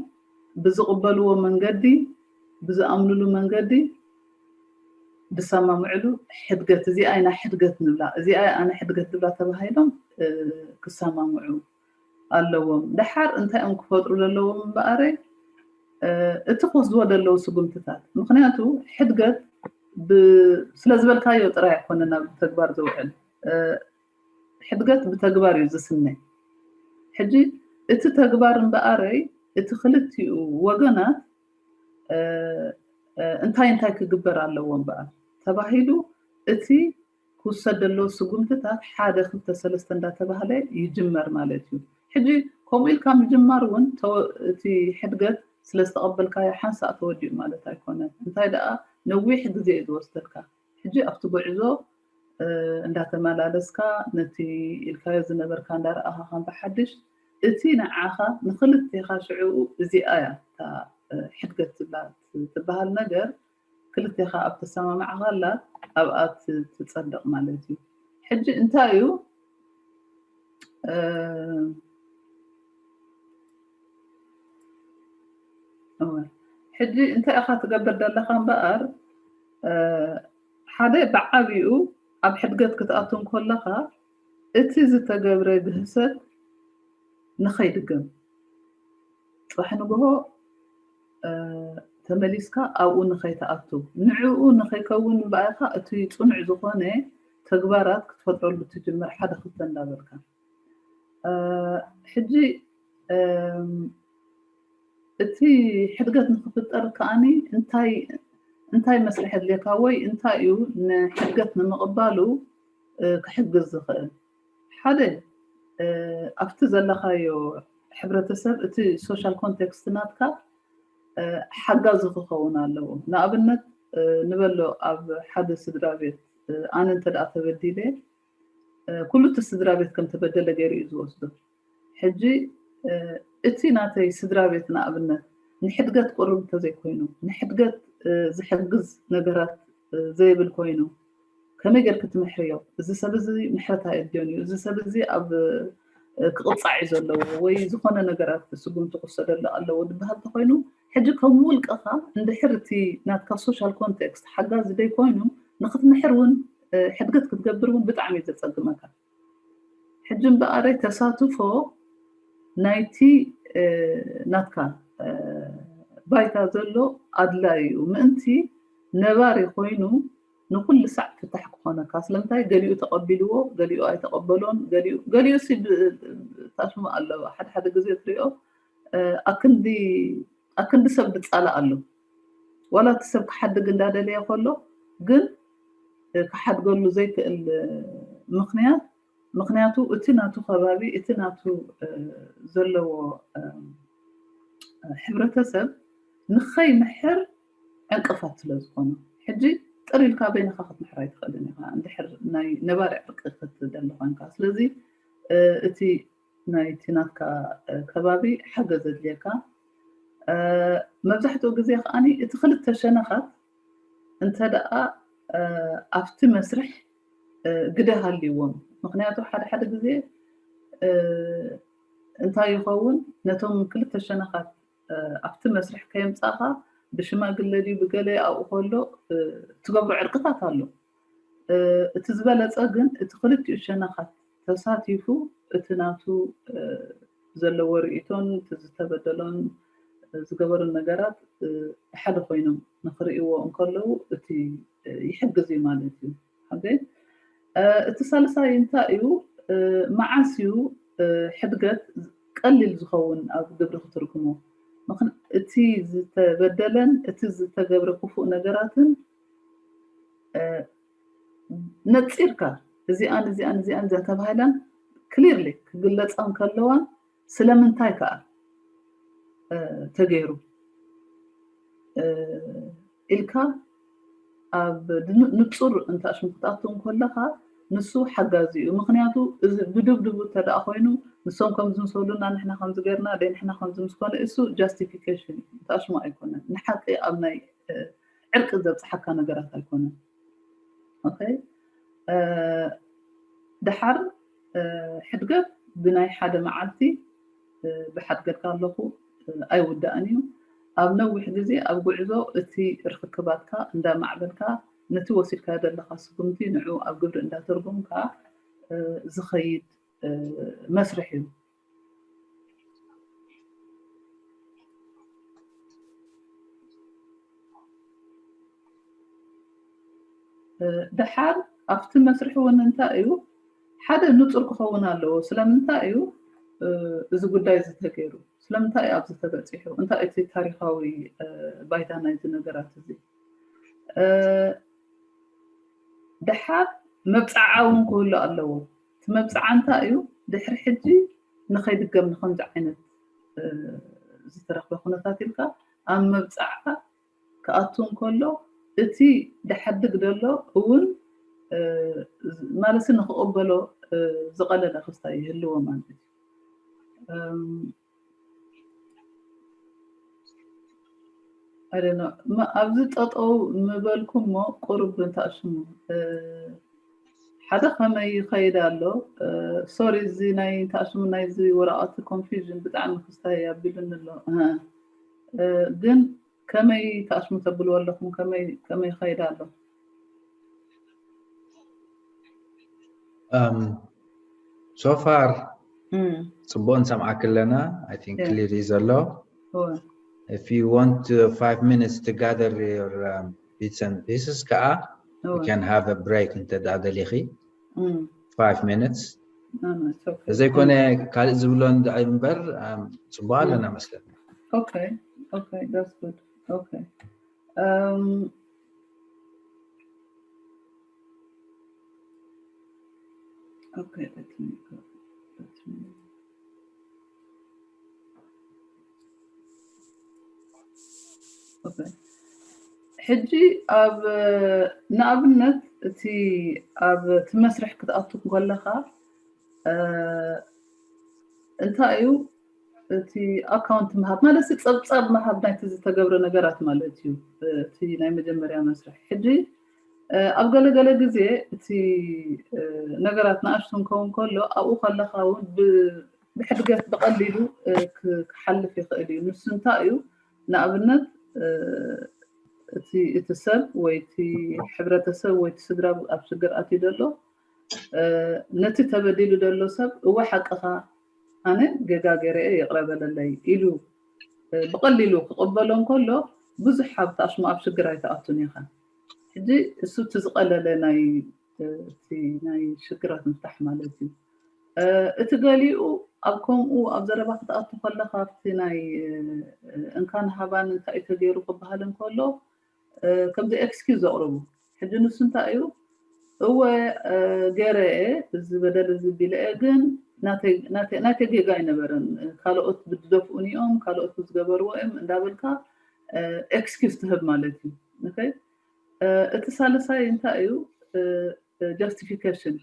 ብዝቕበልዎ መንገዲ ብዝኣምኑሉ መንገዲ ዝሰማምዕሉ ሕድገት እዚኣ ኢና ሕድገት ንብላ እዚኣ ኣነ ሕድገት ንብላ ተባሂሎም ክሰማምዑ ኣለዎም። ደሓር እንታይ እዮም ክፈጥሩ ዘለዎም እምበኣረ እቲ ክወስድዎ ዘለዉ ስጉምትታት ምክንያቱ ሕድገት ስለ ዝበልካዮ ጥራይ ኣይኮነ ናብ ተግባር ዝውዕል ሕድገት ብተግባር እዩ ዝስነ። ሕጂ እቲ ተግባር እምበኣረይ እቲ ክልቲኡ ወገናት እንታይ እንታይ ክግበር ኣለዎ እምበኣር ተባሂሉ እቲ ክውሰድ ዘለዎ ስጉምትታት ሓደ ክልተ ሰለስተ እንዳተባህለ ይጅመር ማለት እዩ። ሕጂ ከምኡ ኢልካ ምጅማር እውን እቲ ሕድገት ስለ ዝተቐበልካዮ ሓንሳእ ተወዲኡ ማለት ኣይኮነን። እንታይ ደኣ ነዊሕ ግዜ እዩ ዝወስደልካ። ሕጂ ኣብቲ ጉዕዞ እንዳተመላለስካ ነቲ ኢልካዮ ዝነበርካ እንዳረኣኻ ከም ብሓድሽ እቲ ንዓኻ ንክልቴኻ ሽዕኡ እዚኣ እያ እታ ሕድገት ዝብላ ትበሃል ነገር ክልቴኻ ኣብ ተሰማማዕኻላ ኣብኣ ትጸድቕ ማለት እዩ። ሕጂ እንታይ እዩ ሕጂ እንታይ ኢኻ ትገብር ዘለኻ እምበኣር ሓደ ብዓብኡ ኣብ ሕድገት ክትኣቱ እንከለኻ እቲ ዝተገብረ ግህሰት ንኸይድገም ፅባሕ ንግሆ ተመሊስካ ኣብኡ ንኸይትኣቱ ንዕኡ ንኸይከውን እምበኣርካ እቲ ፅኑዕ ዝኾነ ተግባራት ክትፈጥረሉ ትጅምር ሓደ ክልተ እንዳበልካ ሕጂ እቲ ሕድገት ንክፍጠር ከዓኒ እንታይ መስርሕ የድልየካ ወይ እንታይ እዩ ንሕድገት ንምቕባሉ ክሕግዝ ዝኽእል? ሓደ ኣብቲ ዘለኻዮ ሕብረተሰብ እቲ ሶሻል ኮንቴክስት ናትካ ሓጋዚ ክኸውን ኣለዎ። ንኣብነት ንበሎ ኣብ ሓደ ስድራ ቤት ኣነ እንተ ደኣ ተበዲለ ኩሉ እቲ ስድራ ቤት ከም ተበደለ ገይሩ እዩ ዝወስዶ። ሕጂ እቲ ናተይ ስድራ ቤት ንኣብነት ንሕድገት ቅሩብ እንተዘይኮይኑ ንሕድገት ዝሕግዝ ነገራት ዘይብል ኮይኑ ከመይ ጌርክ ትምሕርዮ? እዚ ሰብ እዚ ምሕረት ኣየድልዮን እዩ፣ እዚ ሰብ እዚ ኣብ ክቕፃዕ እዩ ዘለዎ ወይ ዝኾነ ነገራት ስጉምቲ ክወሰደሉ ኣለዎ ዝበሃል ተኮይኑ ሕጂ ከም ውልቅኻ እንድሕር እቲ ናትካ ሶሻል ኮንቴክስት ሓጋዚ ደይ ኮይኑ ንክትምሕር እውን ሕድገት ክትገብር እውን ብጣዕሚ እዩ ዘፀግመካ። ሕጂ እምበኣረይ ተሳትፎ ናይቲ ናትካ ባይታ ዘሎ ኣድላይ እዩ ምእንቲ ነባሪ ኮይኑ ንኩሉ ሳዕ ፍታሕ ክኾነካ። ስለምንታይ ገሊኡ ተቐቢልዎ፣ ገሊኡ ኣይተቐበሎን፣ ገሊኡ ገሊኡ ሲ ታሽሙ ኣለዋ። ሓደ ሓደ ግዜ ትሪኦ ኣክንዲ ኣክንዲ ሰብ ድጻላእ ኣሎ። ዋላ እቲ ሰብ ክሓድግ እንዳደለየ ከሎ ግን ክሓድገሉ ዘይክእል ምክንያት ምክንያቱ እቲ ናቱ ከባቢ እቲ ናቱ ዘለዎ ሕብረተሰብ ንኸይምሕር ዕንቅፋት ስለ ዝኾነ ሕጂ ጥር ኢልካ በይንኻ ክትምሕር ኣይትኽእልን ኢኻ እንድሕር ናይ ነባሪ ዕርቂ ክትደሊ ኮንካ። ስለዚ እቲ ናይቲ ናትካ ከባቢ ሓገዝ ዘድልየካ። መብዛሕትኡ ግዜ ከዓኒ እቲ ክልተ ሸነኻት እንተ ደኣ ኣብቲ መስርሕ ግደ ሃልይዎም። ምኽንያቱ ሓደ ሓደ ግዜ እንታይ ይኸውን፣ ነቶም ክልተ ሸነኻት ኣብቲ መስርሕ ከየምጻኻ ብሽማግለ ድዩ ብገለ ኣብኡ ከሎ ትገብሮ ዕርቅታት ኣሎ። እቲ ዝበለጸ ግን እቲ ክልቲኡ ሸነኻት ተሳቲፉ እቲ ናቱ ዘለዎ ርእይቶን እቲ ዝተበደሎን ዝገበሩ ነገራት ብሓደ ኮይኖም ንክርእይዎ እንከለዉ እቲ ይሕግዝ እዩ ማለት እዩ። ሓገ እቲ ሳልሳይ እንታይ እዩ? መዓስ እዩ ሕድገት ቀሊል ዝኸውን ኣብ ግብሪ ክትርጉሞ? እቲ ዝተበደለን እቲ ዝተገብረ ክፉእ ነገራትን ነፂርካ እዚኣን እዚኣን እዚኣን እዚኣን ተባሂለን ክሊርሊ ክግለፃ እንከለዋን ስለምንታይ ከዓ ተገይሩ ኢልካ ኣብ ንፁር እንተኣሽሙ ክትኣትው እንከለካ ንሱ ሓጋዚ እዩ። ምክንያቱ እዚ ብድብድቡ እንተ ደኣ ኮይኑ ንሶም ከምዚ ምስ በሉና ንሕና ከምዚ ገርና ደይ ንሕና ከምዚ ምስ ኮነ እሱ ጃስቲፊኬሽን እዩ፣ እንተኣሽሙ ኣይኮነን። ንሓቂ ኣብ ናይ ዕርቂ ዘብፅሓካ ነገራት ኣይኮነን። ኦኬ ደሓር ሕድገት ብናይ ሓደ መዓልቲ ብሓድገካ ኣለኹ ኣይውዳእን እዩ። ኣብ ነዊሕ ግዜ ኣብ ጉዕዞ እቲ ርክክባትካ እንዳማዕበልካ ነቲ ወሲድካዮ ዘለካ ስጉምቲ ንዑ ኣብ ግብሪ እንዳተርጎምካ ዝኸይድ መስርሕ እዩ። ደሓር ኣብቲ መስርሕ እውን እንታይ እዩ ሓደ ንፁር ክኸውን ኣለዎ። ስለምንታይ እዩ እዚ ጉዳይ እዚ ተገይሩ? ስለምንታይ እዩ ኣብዚ ተበፂሑ? እንታይ እቲ ታሪካዊ ባይታ ናይዚ ነገራት እዚ? ደሓር መብፅዓ እውን ክህሉ ኣለዎ። እቲ መብፅዓ እንታይ እዩ? ድሕሪ ሕጂ ንኸይድገም ንከምዚ ዓይነት ዝተረኽበ ኩነታት ኢልካ ኣብ መብፅዓ ክኣቱ እንከሎ እቲ ድሓድግ ደሎ እውን ማለት ንክቕበሎ ዝቐለለ ክስታይ ይህልዎ ማለት እዩ። ኣብዚ ጠጠው ምበልኩ እሞ ቁሩብ እንተኣሽሙ ሓደ ከመይ ይኸይድ ኣሎ። ሶሪ እዚ ናይ እንተኣሽሙ ናይዚ ወረቐት ኮንፊዥን ብጣዕሚ ክስታይ ኣቢሉኒ ኣሎ። ግን ከመይ ተኣሽሙ ተብልዎ ኣለኹም? ከመይ ከመይ ይኸይድ ኣሎ? Um, so far ጽቡቅ ንሰምዓክ ኣለና። I think clear እዩ ዘሎ። If you want uh, five minutes to gather your um, bits and pieces ከዓ we can have a break እንተ ደኣ ደሊኺ። Five minutes። ዘይኮነ ካልእ ዝብሎ እምበር ጽቡቅ ኣለና መስለኒ። Okay, okay, that's good. Okay. Um, okay, let me go. Let me. Okay. ሕጂ ኣብ ንኣብነት እቲ ኣብ እቲ መስርሕ ክትኣቱ ከለካ እንታይ እዩ እቲ ኣካውንት ምሃብ ማለት ሲ ጸብጻብ ምሃብ ናይቲ ዝተገብረ ነገራት ማለት እዩ። እቲ ናይ መጀመርያ መስርሕ ሕጂ ኣብ ገለገለ ግዜ እቲ ነገራት ንኣሽቱ እንከውን ከሎ ኣብኡ ከለካ እውን ብሕድገት ብቀሊሉ ክሓልፍ ይኽእል እዩ። ንሱ እንታይ እዩ ንኣብነት እቲ እቲ ሰብ ወይ እቲ ሕብረተሰብ ወይ እቲ ስድራ ኣብ ሽግር ኣትዩ ዘሎ ነቲ ተበዲሉ ዘሎ ሰብ እወ ሓቅኻ ኣነ ገጋ ገይረ እየ ይቕረ በለለይ ኢሉ ብቐሊሉ ክቕበሎ እንከሎ ብዙሕ ኣብ ተኣሽሙ ኣብ ሽግር ኣይትኣቱን ኢኻ። ሕጂ እሱ እቲ ዝቐለለ ናይ እቲ ናይ ሽግራት ምፍታሕ ማለት እዩ። እቲ ገሊኡ ኣብ ከምኡ ኣብ ዘረባ ክትኣቱ ከለካ ኣብቲ ናይ እንካን ሃባን እንታይ እዩ ተገይሩ ክበሃል እንከሎ ከምዚ ኤክስኪዝ ዘቕርቡ። ሕጂ ንሱ እንታይ እዩ እወ ገይረ እየ እዚ በደል እዚ ቢለ እየ ግን ናተይ ጌጋ ኣይነበረን ካልኦት ብዝደፍኡኒ እዮም ካልኦት ብዝገበርዎ እዮም እንዳበልካ ኤክስኪዝ ትህብ ማለት እዩ። እቲ ሳልሳይ እንታይ እዩ ጀስቲፊኬሽን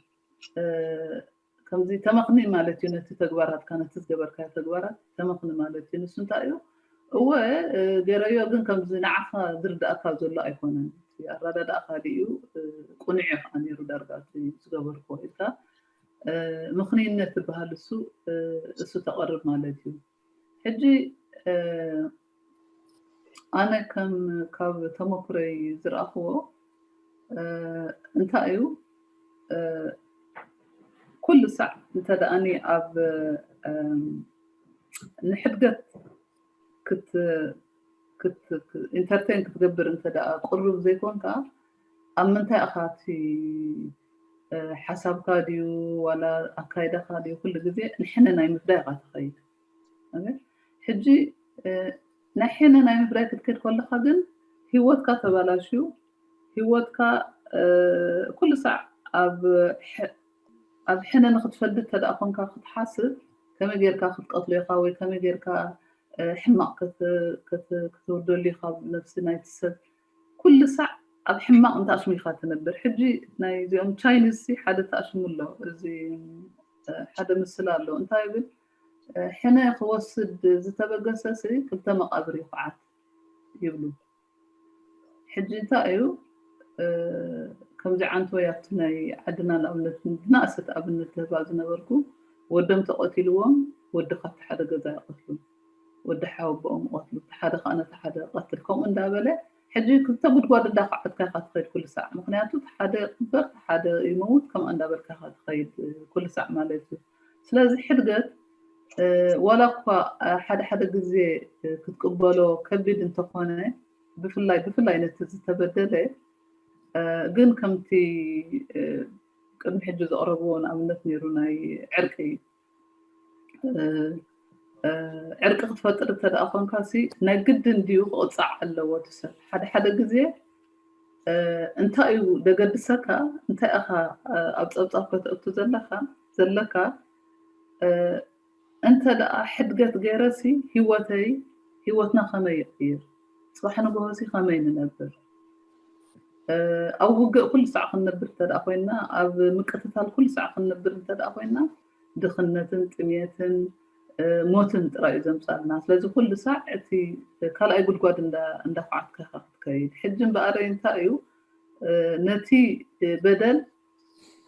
ከምዚ ተመኽኒ ማለት እዩ። ነቲ ተግባራትካ፣ ነቲ ዝገበርካዮ ተግባራት ተመኽኒ ማለት እዩ። ንሱ እንታይ እዩ? እወ፣ ገረዮ፣ ግን ከምዚ ንዓኻ ዝርዳእካ ዘሎ ኣይኮነን። ኣረዳድኣ ካልእ እዩ። ቁኑዕ እዩ ከዓ ነይሩ ዳርጋ እቲ ዝገበርክዎ ኢልካ ምኽንይነት ዝበሃል እሱ እሱ ተቐርብ ማለት እዩ። ሕጂ ኣነ ከም ካብ ተመኩረይ ዝረኣኽዎ እንታይ እዩ፣ ኩሉ ሳዕ እንተ ደኣኒ ኣብ ንሕድገት ኢንተርቴን ክትገብር እንተ ደኣ ቅሩብ ዘይኮንካ፣ ኣብ ምንታይ ኢኻ እቲ ሓሳብካ ድዩ ዋላ ኣካይዳካ ድዩ ኩሉ ግዜ ንሕነ ናይ ምፍዳይ ኢኻ ትኸይድ። ሕጂ ናይ ሕነ ናይ ምፍዳይ ክትከድ ከለካ ግን ህይወትካ ተባላሽዩ፣ ህይወትካ ኩሉ ሳዕ ኣብ ኣብ ሕነ ንክትፈልጥ ተደኣ ኮንካ ክትሓስብ፣ ከመይ ጌርካ ክትቀትሎ ኢኻ ወይ ከመይ ጌርካ ሕማቕ ክትውርደሉ ኢኻ ነብሲ ናይቲ ሰብ። ኩሉ ሳዕ ኣብ ሕማቕ እንተ ኣሽሚኻ ትነብር። ሕጂ ናይ እዚኦም ቻይኒዝ ሓደ ተኣሽሙ ኣሎ። እዚ ሓደ ምስል ኣሎ እንታይ ብል፣ ሕነ ክወስድ ዝተበገሰ ሲ ክልተ መቓብር ይኹዓት ይብሉ። ሕጂ እንታይ እዩ ከምዚ ዓንቶ ያብቲ ናይ ዓድና ንኣብነት ዝናእሰት ኣብነት ተህባ ዝነበርኩ፣ ወዶም ተቐቲልዎም፣ ወዲ ካብቲ ሓደ ገዛ ይቐትሉ፣ ወዲ ሓወቦኦም ይቐትሉ፣ እቲ ሓደ ከዓ ነቲ ሓደ ቀትል፣ ከምኡ እንዳበለ ሕጂ ክልተ ጉድጓድ እንዳኳዓትካ ኢኻ ትኸይድ ኩሉ ሳዕ። ምክንያቱ እቲ ሓደ ይቕበር፣ እቲ ሓደ ይመውት፣ ከምኣ እንዳበልካ ኢኻ ትኸይድ ኩሉ ሳዕ ማለት እዩ። ስለዚ ሕድገት ዋላ እኳ ሓደ ሓደ ግዜ ክትቅበሎ ከቢድ እንተኾነ፣ ብፍላይ ብፍላይ ነቲ ዝተበደለ ግን ከምቲ ቅድሚ ሕጂ ዘቕረብዎ ንኣብነት ነይሩ ናይ ዕርቂ ዕርቂ ክትፈጥር እንተ ደኣ ኮንካ ሲ ናይ ግድን ድዩ ክቕጻዕ ኣለዎ እቲ ሰብ? ሓደ ሓደ ግዜ እንታይ እዩ ደገድሰካ? እንታይ ኢኻ ኣብ ጸብጻብ ከተእቱ ዘለካ ዘለካ? እንተ ደኣ ሕድገት ገይረ ሲ ህይወተይ ህይወትና ከመይ ይቕይር? ጽባሕ ንግሆ ሲ ከመይ ንነብር? ኣብ ውግእ ኩሉ ሳዕ ክንነብር እንተ ደኣ ኮይና፣ ኣብ ምቅትታል ኩሉ ሳዕ ክንነብር እንተ ደኣ ኮይና፣ ድኽነትን ጥሜትን ሞትን ጥራይ እዩ ዘምጻልና። ስለዚ ኩሉ ሳዕ እቲ ካልኣይ ጉድጓድ እንዳኳዓትካ ኢኻ ክትከይድ። ሕጂ እምበኣረይ እንታይ እዩ ነቲ በደል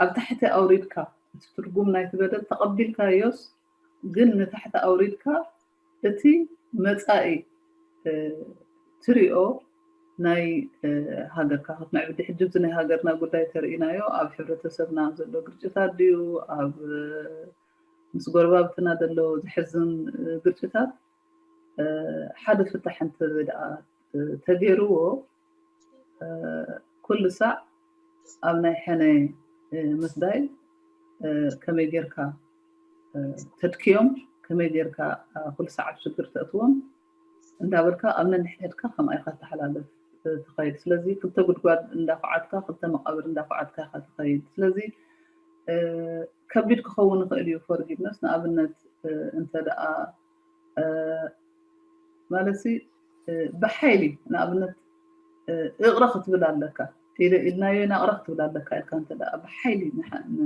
ኣብ ታሕቲ ኣውሪድካ፣ እቲ ትርጉም ናይቲ በደል ተቐቢልካዮስ ግን ንታሕቲ ኣውሪድካ እቲ መጻኢ ትሪኦ ናይ ሃገርካ ክትምዕብል ድዩ? ሕጂ እዚ ናይ ሃገርና ጉዳይ ተርኢናዮ ኣብ ሕብረተሰብና ዘሎ ግርጭታት ድዩ፣ ኣብ ምስ ጎረባብትና ዘሎ ዘሕዝን ግርጭታት ሓደ ፍታሕ እንተ ደኣ ተገይርዎ ኩሉ ሳዕ ኣብ ናይ ሕነ ምፍዳይ ከመይ ጌርካ ተድክዮም፣ ከመይ ጌርካ ኩሉ ሳዕ ኣብ ሽግር ተእትዎም እንዳበልካ ኣብ ነንሕድሕድካ ከምኣ ኢኻ ተሓላለፍ ትኸይድ። ስለዚ ክልተ ጉድጓድ እንዳኳዓትካ፣ ክልተ መቓብር እንዳኳዓትካ ኢኻ ትኸይድ። ስለዚ ከቢድ ክኸውን ይኽእል እዩ ፎርጊቭነስ። ንኣብነት እንተ ደኣ ማለት ብሓይሊ ንኣብነት እቕረ ክትብል ኣለካ ኢልናዮ ኢና፣ እቕረ ክትብል ኣለካ ኢልካ እንተ ደኣ ብሓይሊ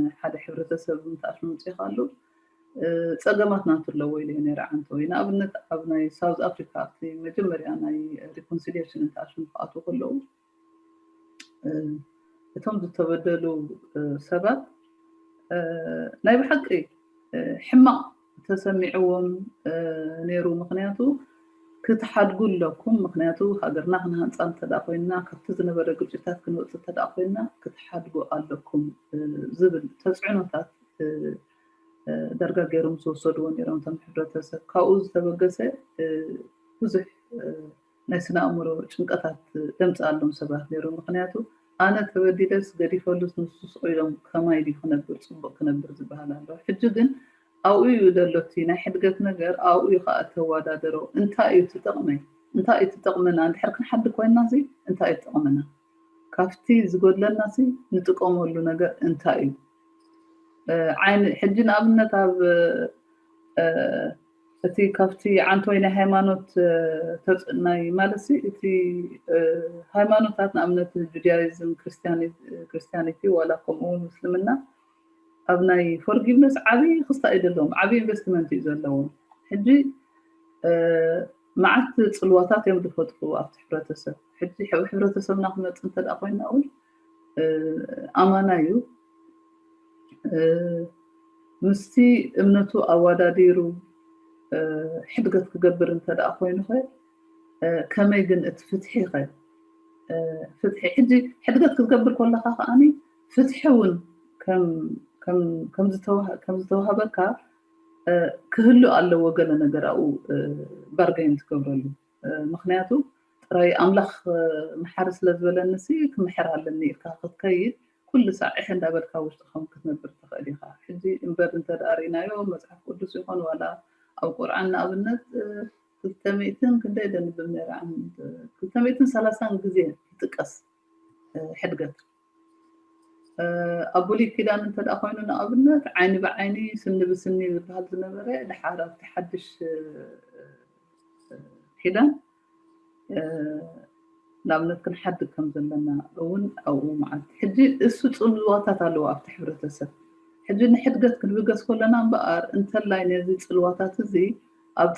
ንሓደ ሕብረተሰብ ምትኣሽ መምፅእካ ኣሉ ጸገማት ናቱ ኣለዎ ኢለ ነረ ዓንቶ ወይ ንኣብነት ኣብ ናይ ሳውዝ ኣፍሪካ ኣብቲ መጀመርያ ናይ ሪኮንሲሊሽን እንተኣሽሙ ክኣትዉ ከለዉ እቶም ዝተበደሉ ሰባት ናይ ብሓቂ ሕማቕ ተሰሚዕዎም ነይሩ። ምክንያቱ ክትሓድጉ ኣለኩም፣ ምክንያቱ ሃገርና ክንሃንፃ እንተደኣ ኮይንና፣ ካብቲ ዝነበረ ግጭታት ክንወፅእ እንተደኣ ኮይንና ክትሓድጉ ኣለኩም ዝብል ተፅዕኖታት ዳርጋ ገይሮም ዝወሰድዎ ነይሮም እቶም ሕብረተሰብ። ካብኡ ዝተበገሰ ብዙሕ ናይ ስነ ኣእምሮ ጭንቀታት ደምፅኣሎም ሰባት ነይሮም። ምክንያቱ ኣነ ተበዲለስ ገዲፈሉስ ንሱ ስቕ ኢሎም ከማይ ድዩ ክነብር ፅቡቕ ክነብር ዝበሃል ኣሎ። ሕጂ ግን ኣብኡ እዩ ዘሎ እቲ ናይ ሕድገት ነገር፣ ኣብኡ እዩ ከዓ እተወዳደሮ። እንታይ እዩ እቲ ጥቕመይ? እንታይ እዩ እቲ ጥቕምና? እንድሕር ክንሓድግ ኮይንና እዚ እንታይ እዩ ጥቕምና? ካብቲ ዝጎድለና ሲ ንጥቀመሉ ነገር እንታይ እዩ? ዓይኒ ሕጂ ንኣብነት ኣብ እቲ ካብቲ ዓንቶይ ናይ ሃይማኖት ናይ ማለት ሲ እቲ ሃይማኖታት ንኣብነት ጁዳይዝም፣ ክርስቲያኒቲ ዋላ ከምኡ እውን ምስልምና ኣብ ናይ forgiveness ዓብዪ ክስታ እዩ ዘለዎም፣ ዓብዪ investment እዩ ዘለዎም። ሕጂ መዓት ፅልዋታት እዮም ዝፈጥሩ ኣብቲ ሕብረተሰብ። ሕጂ ሕብረተሰብና ክመፅ እንተ ኮይና እውን ኣማና እዩ ምስቲ እምነቱ ኣዋዳዲሩ ሕድገት ክገብር እንተ ኮይኑ ከ ከመይ ግን እቲ ፍትሒ ከ ፍትሒ ሕጂ ሕድገት ክትገብር ከለካ ከዓኒ ፍትሒ እውን ከም ዝተዋህበካ ክህሉ ኣለዎ ገለ ነገር ኣብኡ bargain ትገብረሉ። ምክንያቱ ጥራይ ኣምላኽ መሓሪ ስለ ዝበለኒ ሲ ክምሕር ኣለኒ ኢልካ ክትከይድ ኩሉ ሳዕ እሕ እንዳበልካ ውሽጥኻ ክትነብር ትኽእል ኢኻ። ሕጂ እምበር እንተ ደኣ ርኢናዮ መጽሓፍ ቅዱስ ይኾን ዋላ ኣብ ቁርኣን ንኣብነት ክልተ ሚእትን ክንደይ ደንብብ ነይረ ዓንድ ክልተ ሚእትን ሰላሳን ግዜ ይጥቀስ ሕድገት ኣብ ብሉይ ኪዳን እንተ ደኣ ኮይኑ ንኣብነት ዓይኒ ብዓይኒ ስኒ ብስኒ ዝበሃል ዝነበረ ድሓር ኣብቲ ሓድሽ ኪዳን ንኣብነት ክንሓድግ ከም ዘለና እውን ኣብኡ መዓልቲ ሕጂ እሱ ፅልዋታት ኣለዎ ኣብቲ ሕብረተሰብ ሕጂ ንሕድገት ክንብገስ ከለና እምበኣር እንተላይ ነዚ ፅልዋታት እዚ ኣብ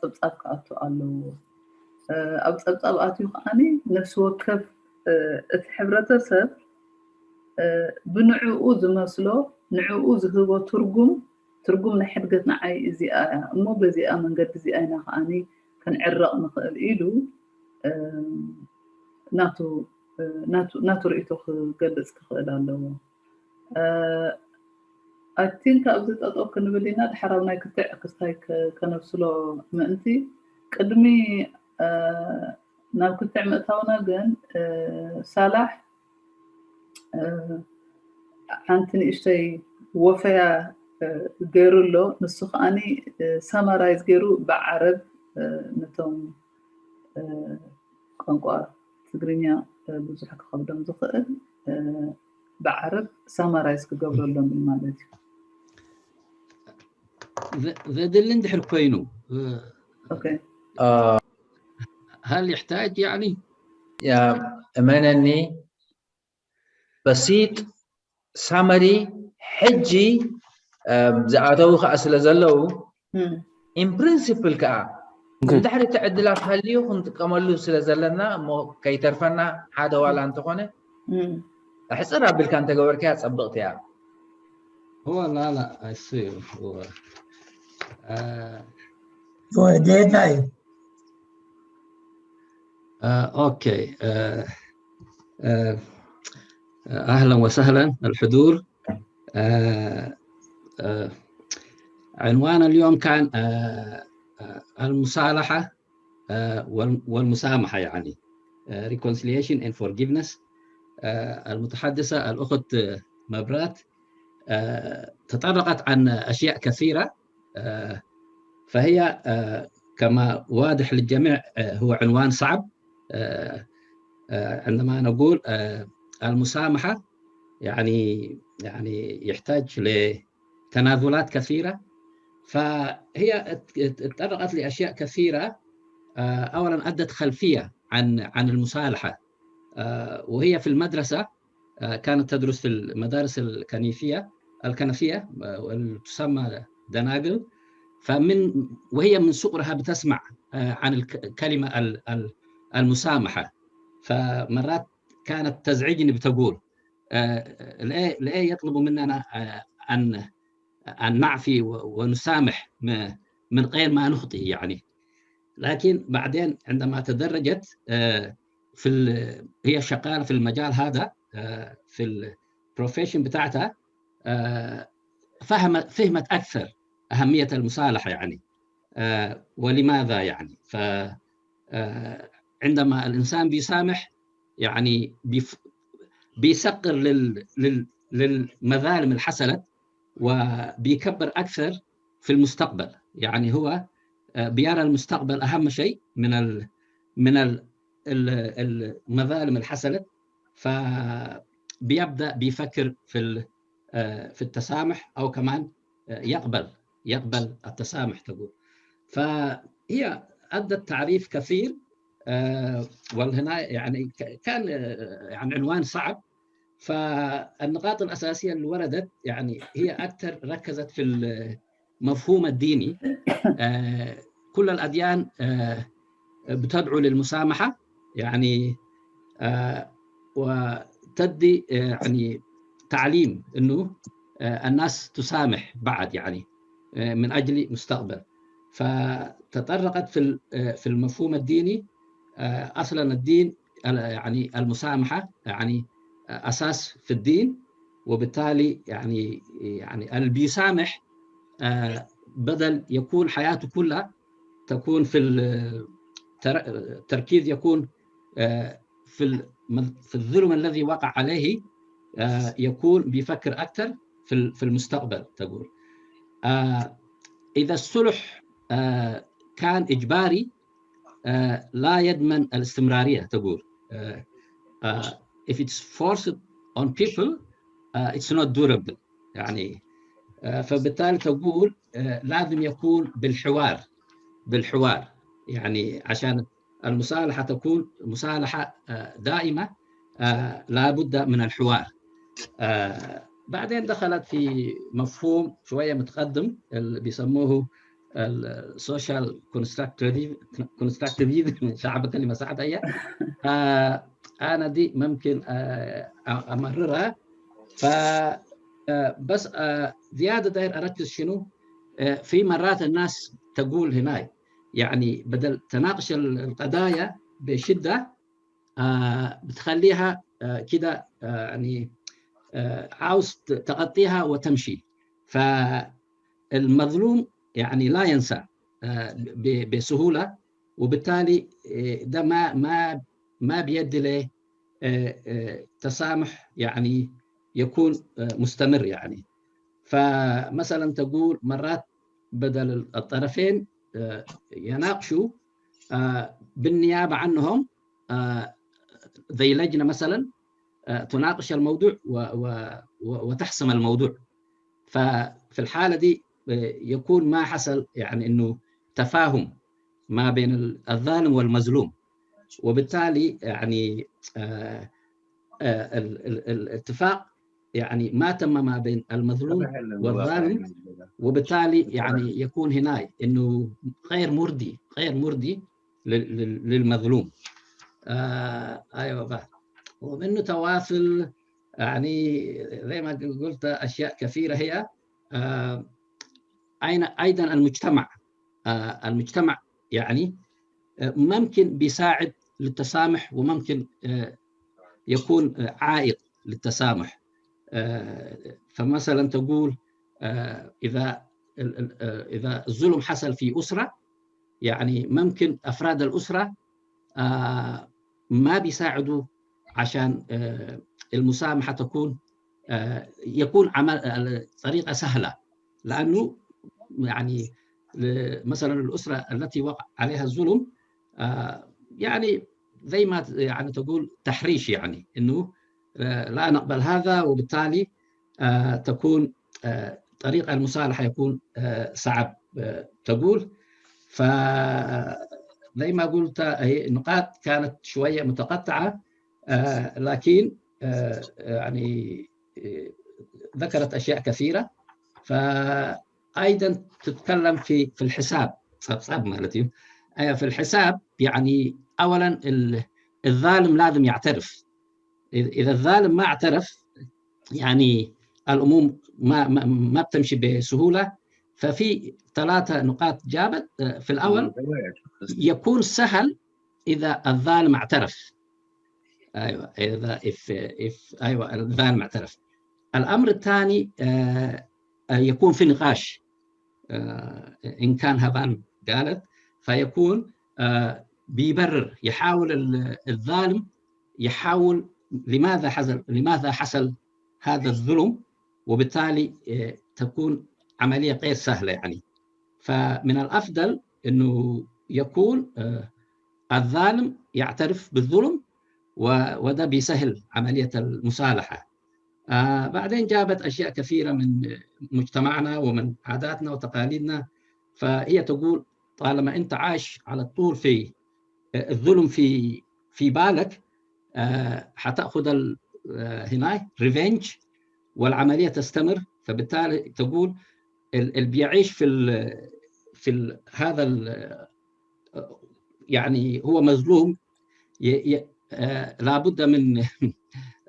ፀብፃብ ክኣቱ ኣለዎ ኣብ ፀብፃብ ኣትዩ ከዓኒ ነፍሲ ወከፍ እቲ ሕብረተሰብ ብንዕኡ ዝመስሎ ንዕኡ ዝህቦ ትርጉም ትርጉም ናይ ሕድገት ንዓይ እዚኣ እያ እሞ በዚኣ መንገዲ እዚኣ ኢና ከዓኒ ክንዕረቕ ንኽእል ኢሉ ናቱ ናቱ ርእቶ ክገልፅ ክኽእል ኣለዎ። I think ኣብዚ ጠጠው ክንብል ኢና ድሓር ኣብ ናይ ክትዕ ክስታይ ከነብስሎ ምእንቲ ቅድሚ ናብ ክትዕ ምእታውና ግን ሳላሕ ሓንቲ ንእሽተይ ወፈያ ገይሩ ኣሎ። ንሱ ከዓኒ summarize ገይሩ ብዓረብ ነቶም ቋንቋ ትግርኛ ብዙሕ ክኸብዶም ዝኽእል ብዓረብ summarize ክገብረሎም እዩ ማለት እዩ። ዘድሊ እንድሕር ኮይኑ okay هل يحتاج يعني እመነኒ በሲጥ summary ሕጂ ዝኣተዉ ከዓ ስለ ዘለዉ in principle ከዓ እንድሕሪ እቲ ዕድላት ሃልዩ ክንጥቀመሉ ስለ ዘለና እሞ ከይተርፈና ሓደ ዋላ እንተኾነ ኣሕፅር ኣቢልካ እንተገበርካያ ፀብቕቲ እያ هو لا لا I see هو ጌታዬ آه، اوكي آه، آه، اهلا وسهلا الحضور آه، آه، عنوان اليوم كان آه، آه، المصالحة آه، وال- والمسامحة يعني آه، reconciliation and forgiveness آه، المتحدثة الأخت آه، مبرات آه، تطرقت عن أشياء كثيرة آه، فهي آه، كما واضح للجميع آه، هو عنوان صعب آه، آه، عندما نقول آه، المسامحة يعني يعني يحتاج لتنازلات كثيرة فهي ات- ات- اتطرقت لأشياء كثيرة آه، أولا أدت خلفية عن عن المصالحة آه، وهي في المدرسة آه، كانت تدرس في المدارس الكنيفية الكنفية آه، واللي تسمى دناقل فمن وهي من صغرها بتسمع آه، عن الك- الكلمة ال- ال- المسامحة فمرات كانت تزعجني بتقول آه، ليه ليه يطلبوا مننا آه، أن أن نعفي و- ونسامح م- من غير ما نخطئ يعني لكن بعدين عندما تدرجت آه، في ال- هي شغالة في المجال هذا آه، في ال profession بتاعتها آه، فهمت فهمت أكثر أهمية المصالحة يعني آه، ولماذا يعني ف آه، عندما الإنسان بيسامح يعني بيف- بيصغر لل لل للمظالم اللي حصلت وبيكبر أكثر في المستقبل يعني هو آه، بيرى المستقبل أهم شيء من ال من ال ال- المظالم اللي حصلت فبيبدأ بيفكر في ال- آه، في التسامح أو كمان آه، يقبل يقبل التسامح تقول فهي أدت تعريف كثير آه، والهنا يعني ك- كان آه، يعني عنوان صعب فالنقاط الأساسية اللي وردت يعني هي أكثر ركزت في المفهوم الديني. آه، كل الأديان آه، بتدعو للمسامحة، يعني آه، وتدي آه، يعني تعليم إنه آه، الناس تسامح بعض، يعني آه، من أجل مستقبل. فتطرقت في ال- آه، في المفهوم الديني. آه، أصلا الدين ال- يعني المسامحة يعني أساس في الدين، وبالتالي يعني يعني اللي بيسامح آه، بدل يكون حياته كلها تكون في ال- تر- التركيز يكون آه، في ال- في الظلم الذي وقع عليه، آه، يكون بيفكر أكثر في ال- في المستقبل. تقول آه، إذا الصلح آه، كان إجباري آه، لا يضمن الاستمرارية. تقول آه، آه، if it's forced on people uh, it's not durable. يعني آه، فبالتالي تقول آه، لازم يكون بالحوار، بالحوار، يعني عشان المصالحة تكون مصالحة آه، دائمة آه، لا بد من الحوار. آه، بعدين دخلت في مفهوم شوية متقدم اللي بيسموه ال social constructivism، constructivism، صعبة كلمة، صعبة هي. آه، أنا دي ممكن آه، أمررها. ف آه، بس آه، زيادة داير أركز شنو؟ آه، في مرات الناس تقول هناي، يعني بدل تناقش ال- القضايا بشدة، آه، بتخليها آه، كده آه، يعني آه، عاوز ت- تغطيها وتمشي. فالمظلوم يعني لا ينسى آه، ب- بسهولة، وبالتالي آه، ده ما ما ما بيدي له آه، آه، تسامح يعني يكون آه، مستمر يعني. فمثلا تقول مرات بدل الطرفين آه، يناقشوا آه، بالنيابة عنهم آه، زي لجنة مثلا آه، تناقش الموضوع و- و- و- وتحسم الموضوع. ففي الحالة دي آه، يكون ما حصل يعني إنه تفاهم ما بين ال- الظالم والمظلوم، وبالتالي يعني آه، آه، ال- ال- ال- الاتفاق يعني ما تم ما بين المظلوم والظالم، وبالتالي يعني يكون هناي إنه غير مرضي، غير مرضي لل- لل- للمظلوم. آه، أيوة بقى. ومنه تواصل يعني زي ما قلت أشياء كثيرة هي آه، أين أيضا المجتمع آه، المجتمع يعني آه، ممكن بيساعد للتسامح، وممكن آه، يكون آه، عائق للتسامح. آه، فمثلا تقول آه، إذا ال- ال- آه، إذا الظلم حصل في أسرة، يعني ممكن أفراد الأسرة آه، ما بيساعدوا عشان آه، المسامحة تكون آه، يكون عمل آه، طريقة سهلة، لأنه يعني ل- مثلا الأسرة التي وقع عليها الظلم آه، يعني زي ما ت- يعني تقول تحريش، يعني إنه آه، لا نقبل هذا، وبالتالي آه، تكون آه، طريق المصالحة يكون آه، صعب آه، تقول. فزي ما قلت هي نقاط كانت شوية متقطعة آه، لكن آه، يعني آه، ذكرت أشياء كثيرة. فأيضا تتكلم في في الحساب، صعب صعب مالتي آه، في الحساب يعني أولا ال- الظالم لازم يعترف. إذا إذا الظالم ما اعترف يعني الأمور ما ما ما بتمشي بسهولة. ففي ثلاثة نقاط جابت آه، في الأول يكون سهل إذا الظالم اعترف. أيوة إذا إف إف أيوة الظالم اعترف. الأمر الثاني آه، آه، يكون في نقاش آه، إن كان هبان قالت فيكون آه، بيبرر، يحاول ال- الظالم يحاول لماذا حصل لماذا حصل هذا الظلم، وبالتالي آه، تكون عملية غير سهلة يعني. فمن الأفضل أنه يكون آه، الظالم يعترف بالظلم و- وده بيسهل عملية المصالحة. آه، بعدين جابت أشياء كثيرة من مجتمعنا ومن عاداتنا وتقاليدنا. فهي تقول طالما أنت عايش على طول في آه، الظلم في في بالك آه، حتأخذ ال- آه، هناي revenge، والعملية تستمر. فبالتالي تقول ال- اللي بيعيش في ال في ال هذا ال يعني هو مظلوم، ي- ي- آه، لابد من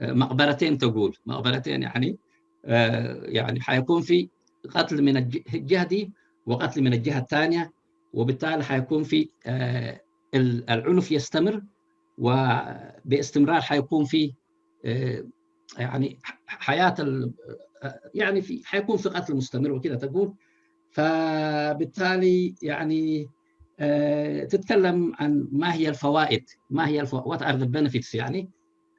مقبرتين، تقول مقبرتين، يعني آه، يعني حيكون في قتل من الج- الجهة دي وقتل من الجهة الثانية، وبالتالي حيكون في آه، ال- العنف يستمر، وباستمرار حيكون في آه، يعني ح- حياة ال- آه، يعني في حيكون في قتل مستمر وكده تقول. فبالتالي يعني آه، تتكلم عن ما هي الفوائد، ما هي الفو what are the benefits، يعني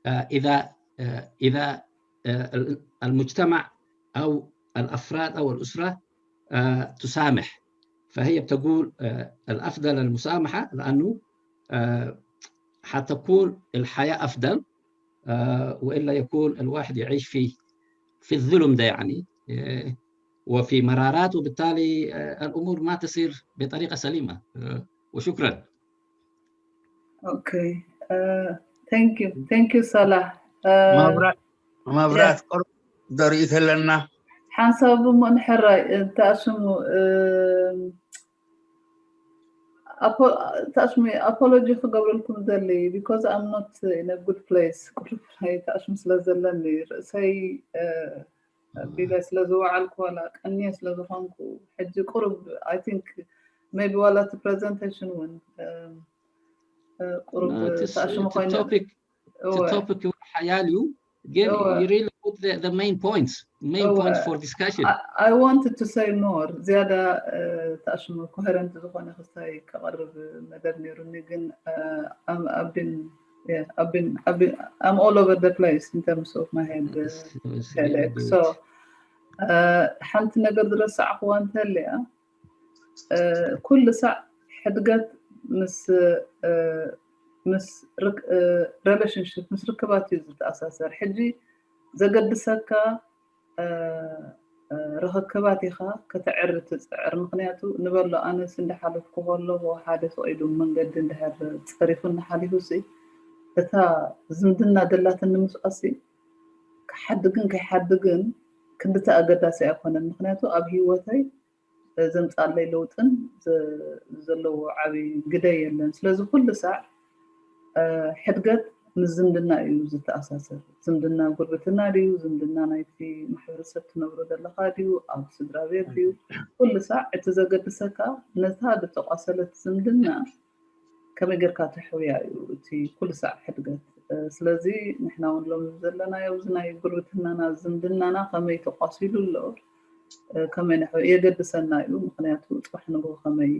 آه، إذا آه، إذا آه، ال- المجتمع أو الأفراد أو الأسرة آه، تسامح. فهي بتقول آه، الأفضل المسامحة، لأنه آه، حتكون الحياة أفضل، آه، وإلا يكون الواحد يعيش في في الظلم ده، يعني آه، وفي مرارات، وبالتالي آه، الأمور ما تسير بطريقة سليمة. آه، وشكرا. Okay. Uh, thank you. Thank you, Salah. Uh, መብራት መብራት ቁሩብ ደሪኡ ተለና ሓንሳብ እሞ ንሕራይ እንተኣሽሙ ታሽሙ ኣፖሎጂ ክገብረልኩም ደሊ because I'm not in a good place። ቁሩብ ናይ ታሽሙ ስለ ዘለኒ ርእሰይ ቢለ ስለ ዝወዓልኩ ዋላ ቀንየ ስለ ዝኾንኩ ሕጂ ቁሩብ I think maybe ዋላ እቲ presentation እውን ቁሩብ ታሽሙ ኮይኑ topic topic ሓያል እዩ ግን you really put the, the main points main points for discussion. I wanted to say more ዝያዳ ታሽሙ coherent ዝኾነ ክስታይ ከቐርብ መደብ ነይሩኒ ግን I've been yeah I've been I've been I'm all over the place in terms of my head headache. So ሓንቲ ነገር ዝረሳዕክዋ እንተልያ ኩሉ ሳዕ ሕድገት ምስ ምስ relationship ምስ ርክባት እዩ ዝተኣሳሰር። ሕጂ ዘገድሰካ ርኽክባት ኢኻ ከተዕሪ ትፅዕር። ምክንያቱ ንበሎ ኣነስ እንዳሓለፍኩ ከለኹ ሓደ ስቕ ኢሉ መንገዲ እንድሕር ፀሪፉኒ ሓሊፉ ሲ እታ ዝምድና ደላትኒ ምስኣ ሲ ክሓድግን ከይሓድግን ክንድቲ ኣገዳሲ ኣይኮነን። ምክንያቱ ኣብ ሂወተይ ዘምፃለይ ለውጥን ዘለዎ ዓብይ ግደ የለን። ስለዚ ኩሉ ሳዕ ሕድገት ምስ ዝምድና እዩ ዝተኣሳሰር። ዝምድና ጉርብትና ድዩ? ዝምድና ናይቲ ማሕበረሰብ ትነብሮ ዘለኻ ድዩ? ኣብ ስድራ ቤት ድዩ? ኩሉ ሳዕ እቲ ዘገድሰካ ነታ ዝተቋሰለት ዝምድና ከመይ ጌርካ ተሕውያ እዩ እቲ ኩሉ ሳዕ ሕድገት። ስለዚ ንሕና እውን ሎሚ ዘለናዮ ኣብዚ ናይ ጉርብትናና ዝምድናና ከመይ ተቋሲሉ ኣሎ ከመይ ንሕው የገድሰና እዩ። ምክንያቱ ፅባሕ ንግሆ ከመይ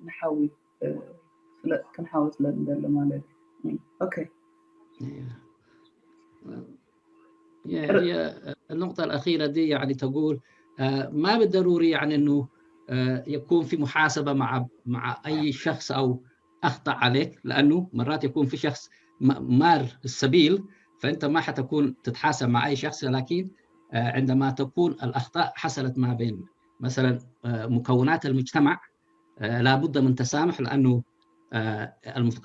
ንሓዊ ክንሓዊ ስለ ንደሊ ማለት እዩ። Okay. هي النقطة الأخيرة دي يعني تقول ما بالضروري يعني إنه يكون في محاسبة مع مع أي شخص أو أخطأ عليك، لأنه مرات يكون في شخص مار السبيل، فأنت ما حتكون تتحاسب مع أي شخص، لكن عندما تكون الأخطاء حصلت ما بين مثلا مكونات المجتمع لابد من تسامح، لأنه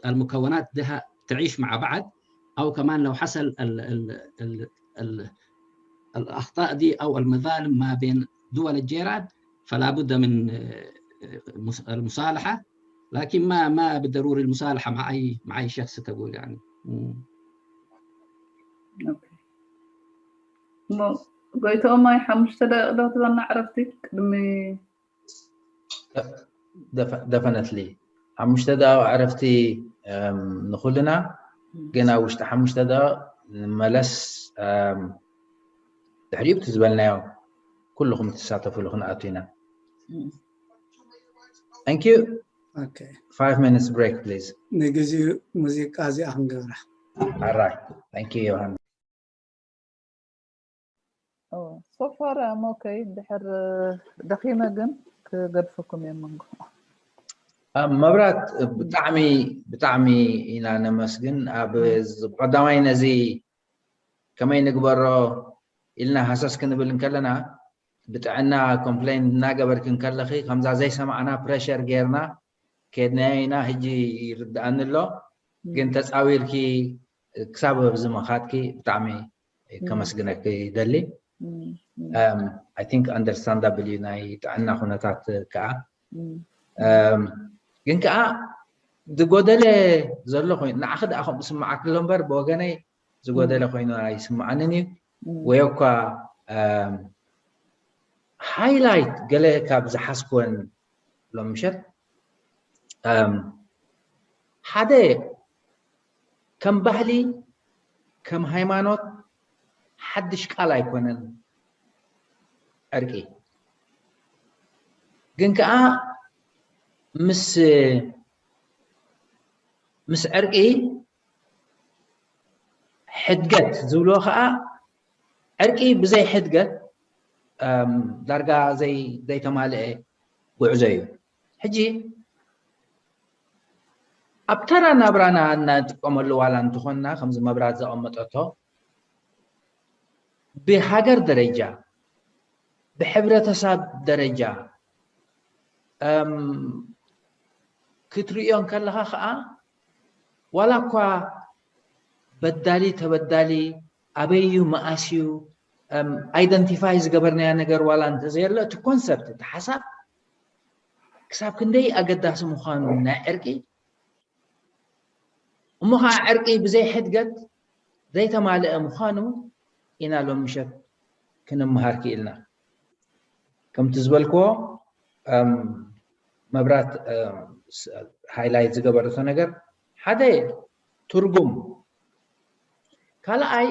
المكونات دي تعيش مع بعض. أو كمان لو حصل ال ال ال ال الأخطاء دي أو المظالم ما بين دول الجيران، فلا بد من المصالحة، لكن ما ما بالضروري المصالحة مع أي مع أي شخص تقول يعني. Okay. እሞ ጎይትኦም ኣይ ሓሙሽተ ደቂቕ ዶ ክትበና ዕረፍቲ ቅድሚ Definitely ሓሙሽተ ደቂቕ ዕረፍቲ ንኹልና ግን ኣብ ውሽጢ ሓሙሽተ ደቂቕ ንመለስ ድሕሪኡ ብቲ ዝበልናዮ ኩልኹም ትሳተፉሉ ክንኣቱ ኢና። Thank you. Okay. Five minutes break, please. ንግዜኡ ሙዚቃ እዚኣ ክንገብራ። All right. Thank you, Johan. So far I'm okay. ድሕር ደኺመ ግን ክገድፈኩም እየ መንጎ። መብራት ብጣዕሚ ብጣዕሚ ኢና ነመስግን። ኣብ ቀዳማይ ነዚ ከመይ ንግበሮ ኢልና ሃሰስ ክንብል እንከለና ብጥዕና ኮምፕሌን እናገበርክ እንከለኺ ከምዛ ዘይሰማዕና ፕሬሸር ጌርና ከድናዮ ኢና። ሕጂ ይርድኣኒ ኣሎ ግን ተፃዊርኪ ክሳብ ኣብዚ ምኻድኪ ብጣዕሚ ከመስግነኪ ይደሊ። I think understandable እዩ ናይ ጥዕና ኩነታት ከዓ። ግን ከዓ ዝጎደለ ዘሎ ኮይኑ ንዓኺ ደኣ ከምኡ ስምዓኪ ኣሎ እምበር ብወገነይ ዝጎደለ ኮይኑ ኣይስምዓንን እዩ። ወይ እኳ ሃይላይት ገለ ካብ ዝሓዝክወን ሎም ምሸት ሓደ ከም ባህሊ ከም ሃይማኖት ሓድሽ ቃል ኣይኮነን ዕርቂ። ግን ከዓ ምስ ምስ ዕርቂ ሕድገት ዝብልዎ ከዓ ዕርቂ ብዘይ ሕድገት ዳርጋ ዘይተማልአ ጉዕዞ እዩ። ሕጂ ኣብ ተራ ናብራና እናጥቀመሉ ዋላ እንተኾንና ከምዚ መብራት ዘቐመጠቶ ብሃገር ደረጃ ብሕብረተሰብ ደረጃ ክትርእዮ እንከለኻ ከዓ ዋላ እኳ በዳሊ ተበዳሊ ኣበይ እዩ መኣስ እዩ ኣይደንቲፋይ ዝገበርናዮ ነገር ዋላ እንተዘየሎ እቲ ኮንሰፕት እቲ ሓሳብ ክሳብ ክንደይ ኣገዳሲ ምዃኑ ናይ ዕርቂ እሞ ከዓ ዕርቂ ብዘይ ሕድገት ዘይተማልአ ምዃኑ ኢና ሎም ምሸት ክንምሃር ክኢልና። ከምቲ ዝበልክዎ መብራት ሃይላይት ዝገበረቶ ነገር ሓደ ትርጉም፣ ካልኣይ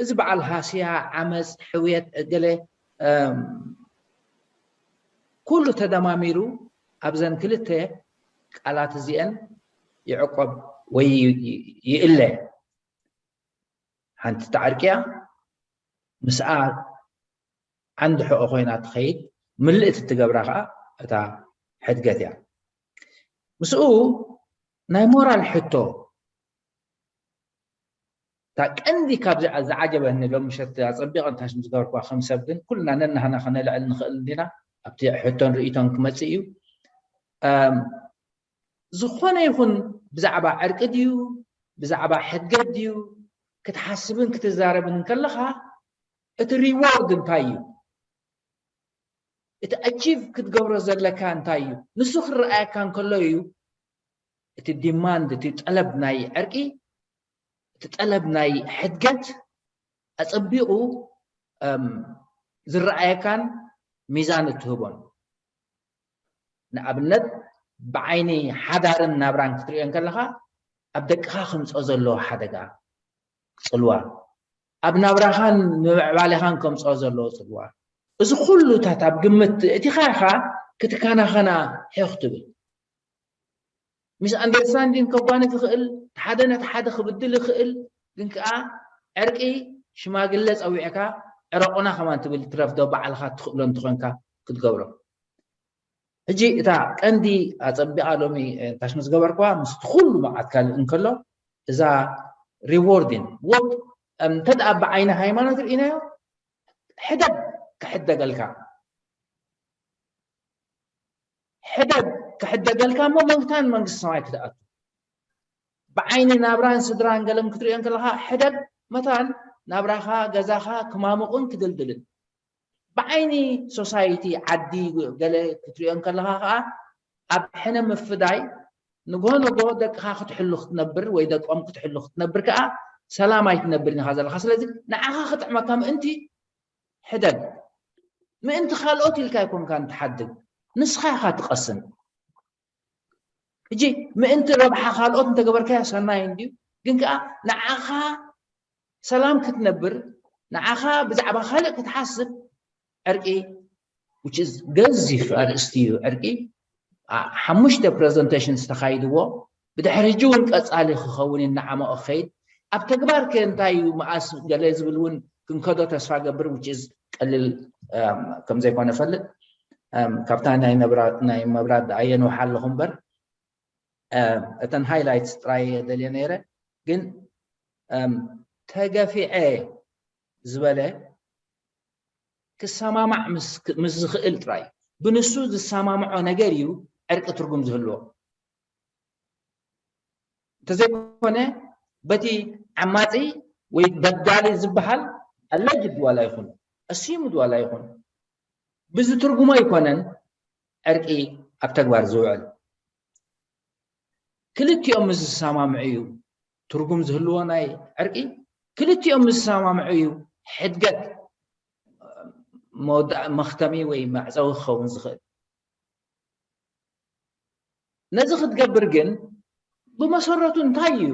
እዚ በዓል ሃስያ፣ ዓመፅ፣ ሕውየት፣ ገለ ኩሉ ተደማሚሩ ኣብዘን ክልተ ቃላት እዚአን ይዕቆብ ወይ ይእለ። ሓንቲ ተዓርቂያ ምስኣ ዓንዲ ሕኦ ኮይና ትኸይድ፣ ምልእቲ ትገብራ ከዓ እታ ሕድገት እያ። ምስኡ ናይ ሞራል ሕቶ እታ ቀንዲ ካብ ዝዓጀበኒ ሎም ምሸት ኣፀቢቐ እንታሽ ዝገበርኩዋ ከም ሰብ ግን ኩልና ነናህና ከነልዕል ንኽእል እንዲና ኣብቲ ሕቶን ርእቶን ክመፅእ እዩ። ዝኾነ ይኹን ብዛዕባ ዕርቂ ድዩ ብዛዕባ ሕድገት ድዩ ክትሓስብን ክትዛረብን እንከለኻ እቲ ሪዎርድ እንታይ እዩ? እቲ ኣቺቭ ክትገብሮ ዘለካ እንታይ እዩ? ንሱ ክረኣየካ እንከሎ እዩ እቲ ዲማንድ እቲ ጠለብ ናይ ዕርቂ እቲ ጠለብ ናይ ሕድገት ኣፀቢቑ ዝረኣየካን ሚዛን እትህቦን። ንኣብነት ብዓይኒ ሓዳርን ናብራን ክትሪኦ እንከለኻ ኣብ ደቅኻ ከምፅኦ ዘለዎ ሓደጋ ፅልዋ ኣብ ናብራኻን ምምዕባሌኻን ከምፅኦ ዘለዎ ፅልዋ እዚ ኩሉታት ኣብ ግምት እቲኻ ኢኻ ክትከናኸና ሄኽ ትብል። ሚስ ኣንደርስታንዲን ከጓንፍ ይኽእል፣ ሓደ ነቲ ሓደ ክብድል ይኽእል፣ ግን ከኣ ዕርቂ ሽማግለ ጸዊዕካ ዕረቑና ከማን ትብል ትረፍዶ ባዕልኻ ትኽእሎ እንተኾንካ ክትገብሮ። ሕጂ እታ ቀንዲ ኣጸቢቓ ሎሚ ታሽመ ዝገበርኳ ምስቲ ኩሉ መዓት ካልእ እንከሎ እዛ ሪዎርዲን ወብ እንተ ደኣ ብዓይኒ ሃይማኖት ርኢናዮ ሕደግ ክሕደገልካ ሕደግ ክሕደገልካ እሞ መታን መንግስቲ ሰማይ ክትኣቱ ብዓይኒ ናብራን ስድራን ገለም ክትሪኦ እንከለኻ ሕደግ መታን ናብራኻ ገዛኻ ክማሙቕን ክድልድልን ብዓይኒ ሶሳይቲ ዓዲ ገለ ክትሪኦ እንከለኻ ከዓ ኣብ ሕነ ምፍዳይ ንጎ ንጎ ደቅኻ ክትሕሉ ክትነብር ወይ ደቆም ክትሕሉ ክትነብር ከዓ ሰላም ኣይትነብርን ኢኻ ዘለኻ ስለዚ ንዓኻ ክጥዕመካ ምእንቲ ሕደግ ምእንቲ ካልኦት ኢልካ ኣይኮንካን ትሓድግ ንስኻ ኢኻ ትቐስን ሕጂ ምእንቲ ረብሓ ካልኦት እንተገበርካዮ ሰናይ እንድዩ ግን ከዓ ንዓኻ ሰላም ክትነብር ንዓኻ ብዛዕባ ካልእ ክትሓስብ ዕርቂ which is ገዚፍ ኣርእስቲ እዩ ዕርቂ ሓሙሽተ presentations ተኻይድዎ ብድሕሪ ሕጂ እውን ቀፃሊ ክኸውን እናዓመቑ ክኸይድ ኣብ ተግባር ከ እንታይ እዩ መኣስ ገለ ዝብል እውን ክንከዶ ተስፋ ገብር which is ቀልል ከም ዘይኮነ ፈልጥ ካብታ ናይ መብራት ደኣ የንውሓ ኣለኹ እምበር እተን ሃይላይትስ ጥራይ እየ ደልየ ነይረ ግን ተገፊዐ ዝበለ ክሰማማዕ ምስ ዝኽእል ጥራይ ብንሱ ዝሰማምዖ ነገር እዩ ዕርቂ ትርጉም ዝህልዎ እንተዘይኮነ በቲ ዓማፂ ወይ በዳሊ ዝበሃል ኣለጅድ ዋላ ይኹን፣ ኣሲምድ ዋላ ይኹን፣ ብዝትርጉሞ ኣይኮነን ዕርቂ ኣብ ተግባር ዝውዕል። ክልቲኦም ምስ ዝሰማምዑ እዩ ትርጉም ዝህልዎ ናይ ዕርቂ። ክልቲኦም ምስ ዝሰማምዑ እዩ ሕድገት መወዳእ መኽተሚ ወይ መዕፀዊ ክኸውን ዝኽእል። ነዚ ክትገብር ግን ብመሰረቱ እንታይ እዩ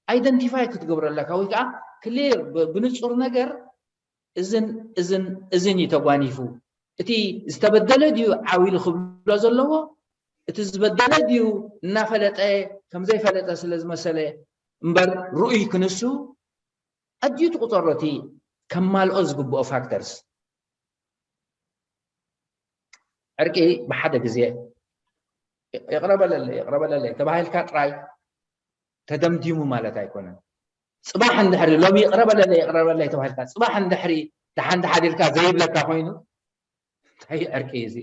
ኣይደንቲፋይ ክትገብሮ ኣለካ፣ ወይ ከዓ ክሊር፣ ብንፁር ነገር እዝን እዝን እዝን እዩ ተጓኒፉ። እቲ ዝተበደለ ድዩ ዓው ኢሉ ክብሎ ዘለዎ፣ እቲ ዝበደለ ድዩ እናፈለጠ ከም ዘይፈለጠ ስለ ዝመሰለ እምበር ርኡይ ክንሱ ኣድዩ ትቁፀሮ እቲ ከማልኦ ዝግብኦ ፋክተርስ። ዕርቂ ብሓደ ግዜ ይቕረበለለይ ይቕረበለለይ ተባሂልካ ጥራይ ተደምዲሙ ማለት ኣይኮነን። ፅባሕ እንድሕሪ ሎሚ ይቕረበለለይ ይቕረበለይ ተባሂልካ ፅባሕ እንድሕሪ ደሓን ደሓን ኢልካ ዘይብለካ ኮይኑ እንታይ ዕርቂ እዩ እዚ?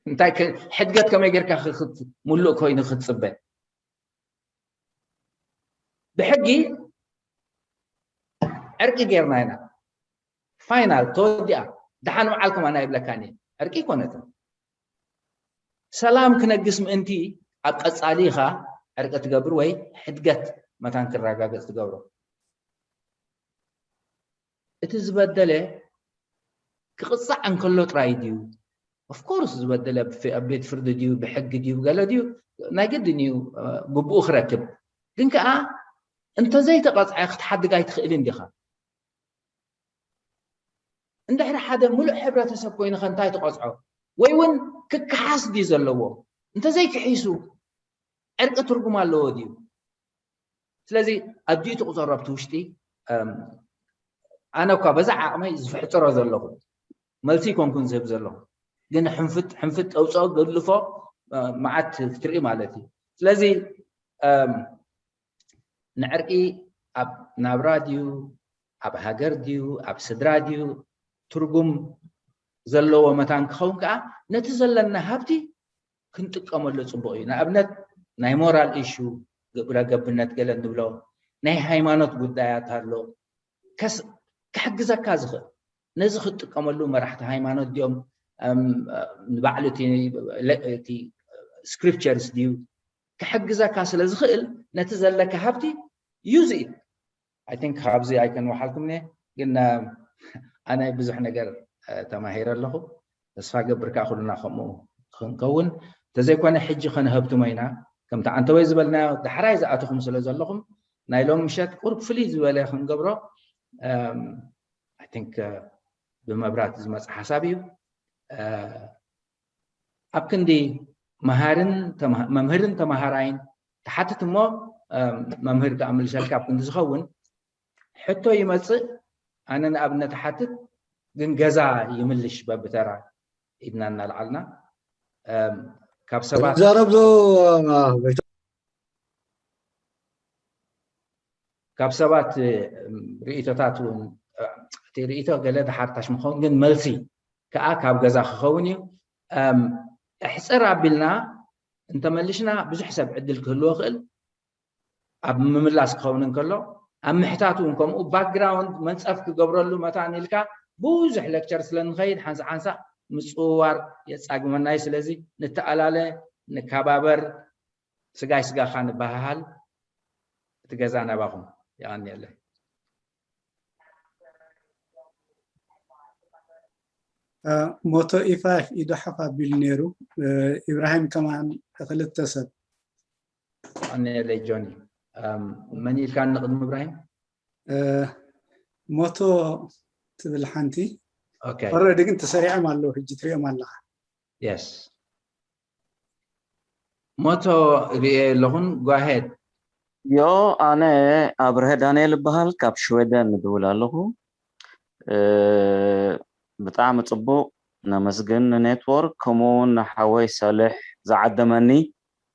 እንታይ ከ- ሕድገት ከመይ ጌርካ ክኽት- ሙሉእ ኮይኑ ክትፅበ? ብሕጊ ዕርቂ ጌርና ኢና። ፋይናል ተወዲኣ። ደሓን በዓል ከማን ኣይብለካን እየ። ዕርቂ ኣይኮነትን። ሰላም ክነግስ ምእንቲ ኣብ ቀጻሊ ኢኻ ዕርቂ ትገብር ወይ ሕድገት መታን ክረጋገጽ ትገብሮ። እቲ ዝበደለ ክቕጻዕ እንከሎ ጥራይ ድዩ? ኦፍኮርስ ዝበደለ ኣብ ቤት ፍርዲ ድዩ ብሕጊ ድዩ ገለ ድዩ ናይ ግድን እዩ ግቡኡ ክረክብ። ግን ከኣ እንተዘይተቐጽዐ ክትሓድግ ኣይትኽእልን ዲኻ? እንድሕሪ ሓደ ሙሉእ ሕብረተሰብ ኮይኑኸ እንታይ ትቐጽዖ? ወይ እውን ክከሓስ ድዩ ዘለዎ? እንተዘይክሒሱ ዕርቂ ትርጉም ኣለዎ ድዩ? ስለዚ ኣዲኡ ትቑጸሮ ኣብቲ ውሽጢ ኣነ እኳ በዛ ዓቕመይ ዝፍሕጥሮ ዘለኹ መልሲ ይኮንኩን ዝህብ ዘለኹ ግን ሕንፍጥ ሕንፍጥ ጠውፅኦ ግልፎ መዓት ክትርኢ ማለት እዩ። ስለዚ ንዕርቂ ኣብ ናብራ ድዩ ኣብ ሃገር ድዩ ኣብ ስድራ ድዩ ትርጉም ዘለዎ መታን ክኸውን ከዓ ነቲ ዘለና ሃብቲ ክንጥቀመሉ ፅቡቕ እዩ። ንኣብነት ናይ ሞራል ኢሹ ግብረ ገብነት ገለ ንብሎ ናይ ሃይማኖት ጉዳያት ኣሎ ከስ ክሕግዘካ ዝኽእል ነዚ ክትጥቀመሉ መራሕቲ ሃይማኖት ድዮም ንባዕሉ እቲ ስክሪፕቸርስ ድዩ ክሕግዘካ ስለ ዝኽእል ነቲ ዘለካ ሃብቲ use it። I think ካብዚ ኣይከንወሓልኩም እየ ግን ኣነ ብዙሕ ነገር ተማሂረ ኣለኹ። ተስፋ ገብር ከዓ ኩልና ከምኡ ክንከውን እንተዘይኮነ ሕጂ ከነሀብትሞ ኢና። ከምቲ ዓንተወይ ዝበልናዮ ዳሕራይ ዝኣተኹም ስለ ዘለኹም ናይ ሎም ምሸት ቁሩብ ፍልይ ዝበለ ክንገብሮ I think ብመብራት ዝመፅ ሓሳብ እዩ። ኣብ ክንዲ መሃርን መምህርን ተማሃራይን ትሓትት እሞ መምህር ከዓ ምልሰልካ ኣብ ክንዲ ዝኸውን ሕቶ ይመፅእ። ኣነ ንኣብነት ሓትት ግን ገዛ ይምልሽ በብተራ ኢድና እናልዓልና ካብ ሰባት ዘረብ ዶ ካብ ሰባት ርእቶታት እውን እቲ ርእቶ ገለ ተሓታሽ ምኸውን ግን መልሲ ከዓ ካብ ገዛ ክኸውን እዩ። ኣሕፅር ኣቢልና እንተመልሽና ብዙሕ ሰብ ዕድል ክህልዎ ክእል ኣብ ምምላስ ክኸውን እንከሎ ኣብ ምሕታት እውን ከምኡ ባክግራውንድ መንፀፍ ክገብረሉ መታን ኢልካ ብዙሕ ሌክቸር ስለ ንኸይድ ሓንሳ ሓንሳ ምፅውዋር የፃግመና እዩ። ስለዚ ንተኣላለ ንከባበር ስጋይ ስጋኻ ንበሃሃል እቲ ገዛ ናባኹም የቐንየለይ። ሞቶ ኢፋ ኢዱ ሓፍ ኣቢሉ ነይሩ። ኢብራሂም ከማን ክልተ ሰብ የቐንየለይ ጆኒ። መን ኢልካኒ ቅድሚ ኢብራሂም? ሞቶ ትብል ሓንቲ ኦኬ ኦልሬዲ ግን ተሰሪዖም ኣለዉ ሕጂ ትሪኦም ኣለኻ። የስ ሞቶ ርእየ ኣለኹን ጓሄድ ዮ ኣነ ኣብርሀ ዳንኤል እበሃል ካብ ሽወደን እድውል ኣለኹ። ብጣዕሚ ፅቡቕ ነመስግን ንኔትወርክ ከምኡ እውን ንሓወይ ሳልሕ ዝዓደመኒ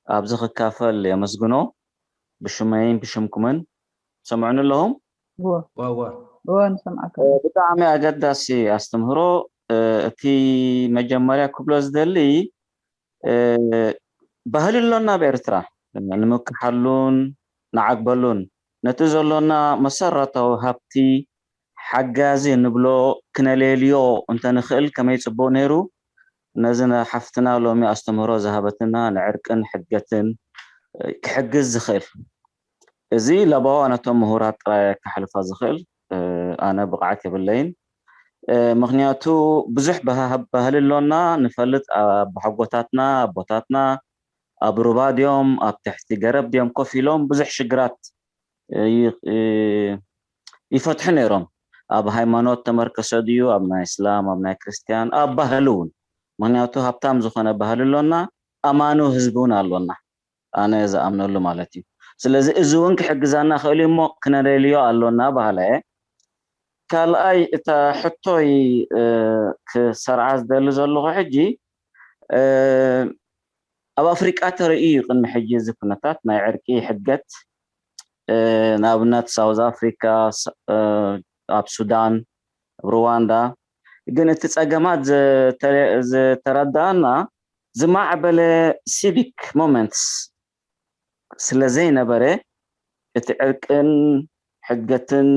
ኣብዚ ክካፈል የመስግኖ ብሽመይን ብሽምኩምን ሰምዑኒ ኣለኹም። እወ ዋዋ እወ ንሰምዓካ። ብጣዕሚ ኣገዳሲ ኣስተምህሮ። እቲ መጀመርያ ክብሎ ዝደሊ ባህሊ ኣሎና ኣብ ኤርትራ ንምክሓሉን ንዓግበሉን ነቲ ዘሎና መሰረታዊ ሃብቲ ሓጋዚ ንብሎ ክነሌልዮ እንተንኽእል ከመይ ጽቡቕ ነይሩ። ነዚ ሓፍትና ሎሚ ኣስተምህሮ ዝሃበትና ንዕርቅን ሕገትን ክሕግዝ ዝኽእል፣ እዚ ለባዋ ነቶም ምሁራት ጥራይ ከሕልፋ ዝኽእል ኣነ ብቕዓት የብለይን። ምኽንያቱ ብዙሕ ባህሊ ኣሎና፣ ንፈልጥ፣ ኣቦሓጎታትና ኣቦታትና ኣብ ሩባ ድዮም ኣብ ትሕቲ ገረብ ድዮም ኮፍ ኢሎም ብዙሕ ሽግራት ይፈትሑ ነይሮም። ኣብ ሃይማኖት ተመርከሰ ድዩ፣ ኣብ ናይ እስላም፣ ኣብ ናይ ክርስትያን፣ ኣብ ባህሊ እውን። ምኽንያቱ ሃብታም ዝኾነ ባህሊ ኣሎና፣ ኣማኑ ህዝቢ እውን ኣሎና፣ ኣነ ዝኣምነሉ ማለት እዩ። ስለዚ እዚ እውን ክሕግዛና ክእል እዩ እሞ ክነለልዮ ኣሎና ባህላ እየ። ካልኣይ እታ ሕቶይ ክሰርዓ ዝደሊ ዘለኹ ሕጂ ኣብ ኣፍሪቃ ተርእዩ እዩ ቅድሚ ሕጂ እዚ ኩነታት ናይ ዕርቂ ሕገት፣ ንኣብነት ሳውዝ ኣፍሪካ፣ ኣብ ሱዳን፣ ኣብ ሩዋንዳ። ግን እቲ ፀገማት ዝተረዳእና ዝማዕበለ ሲቪክ ሞመንትስ ስለ ዘይነበረ እቲ ዕርቅን ሕገትን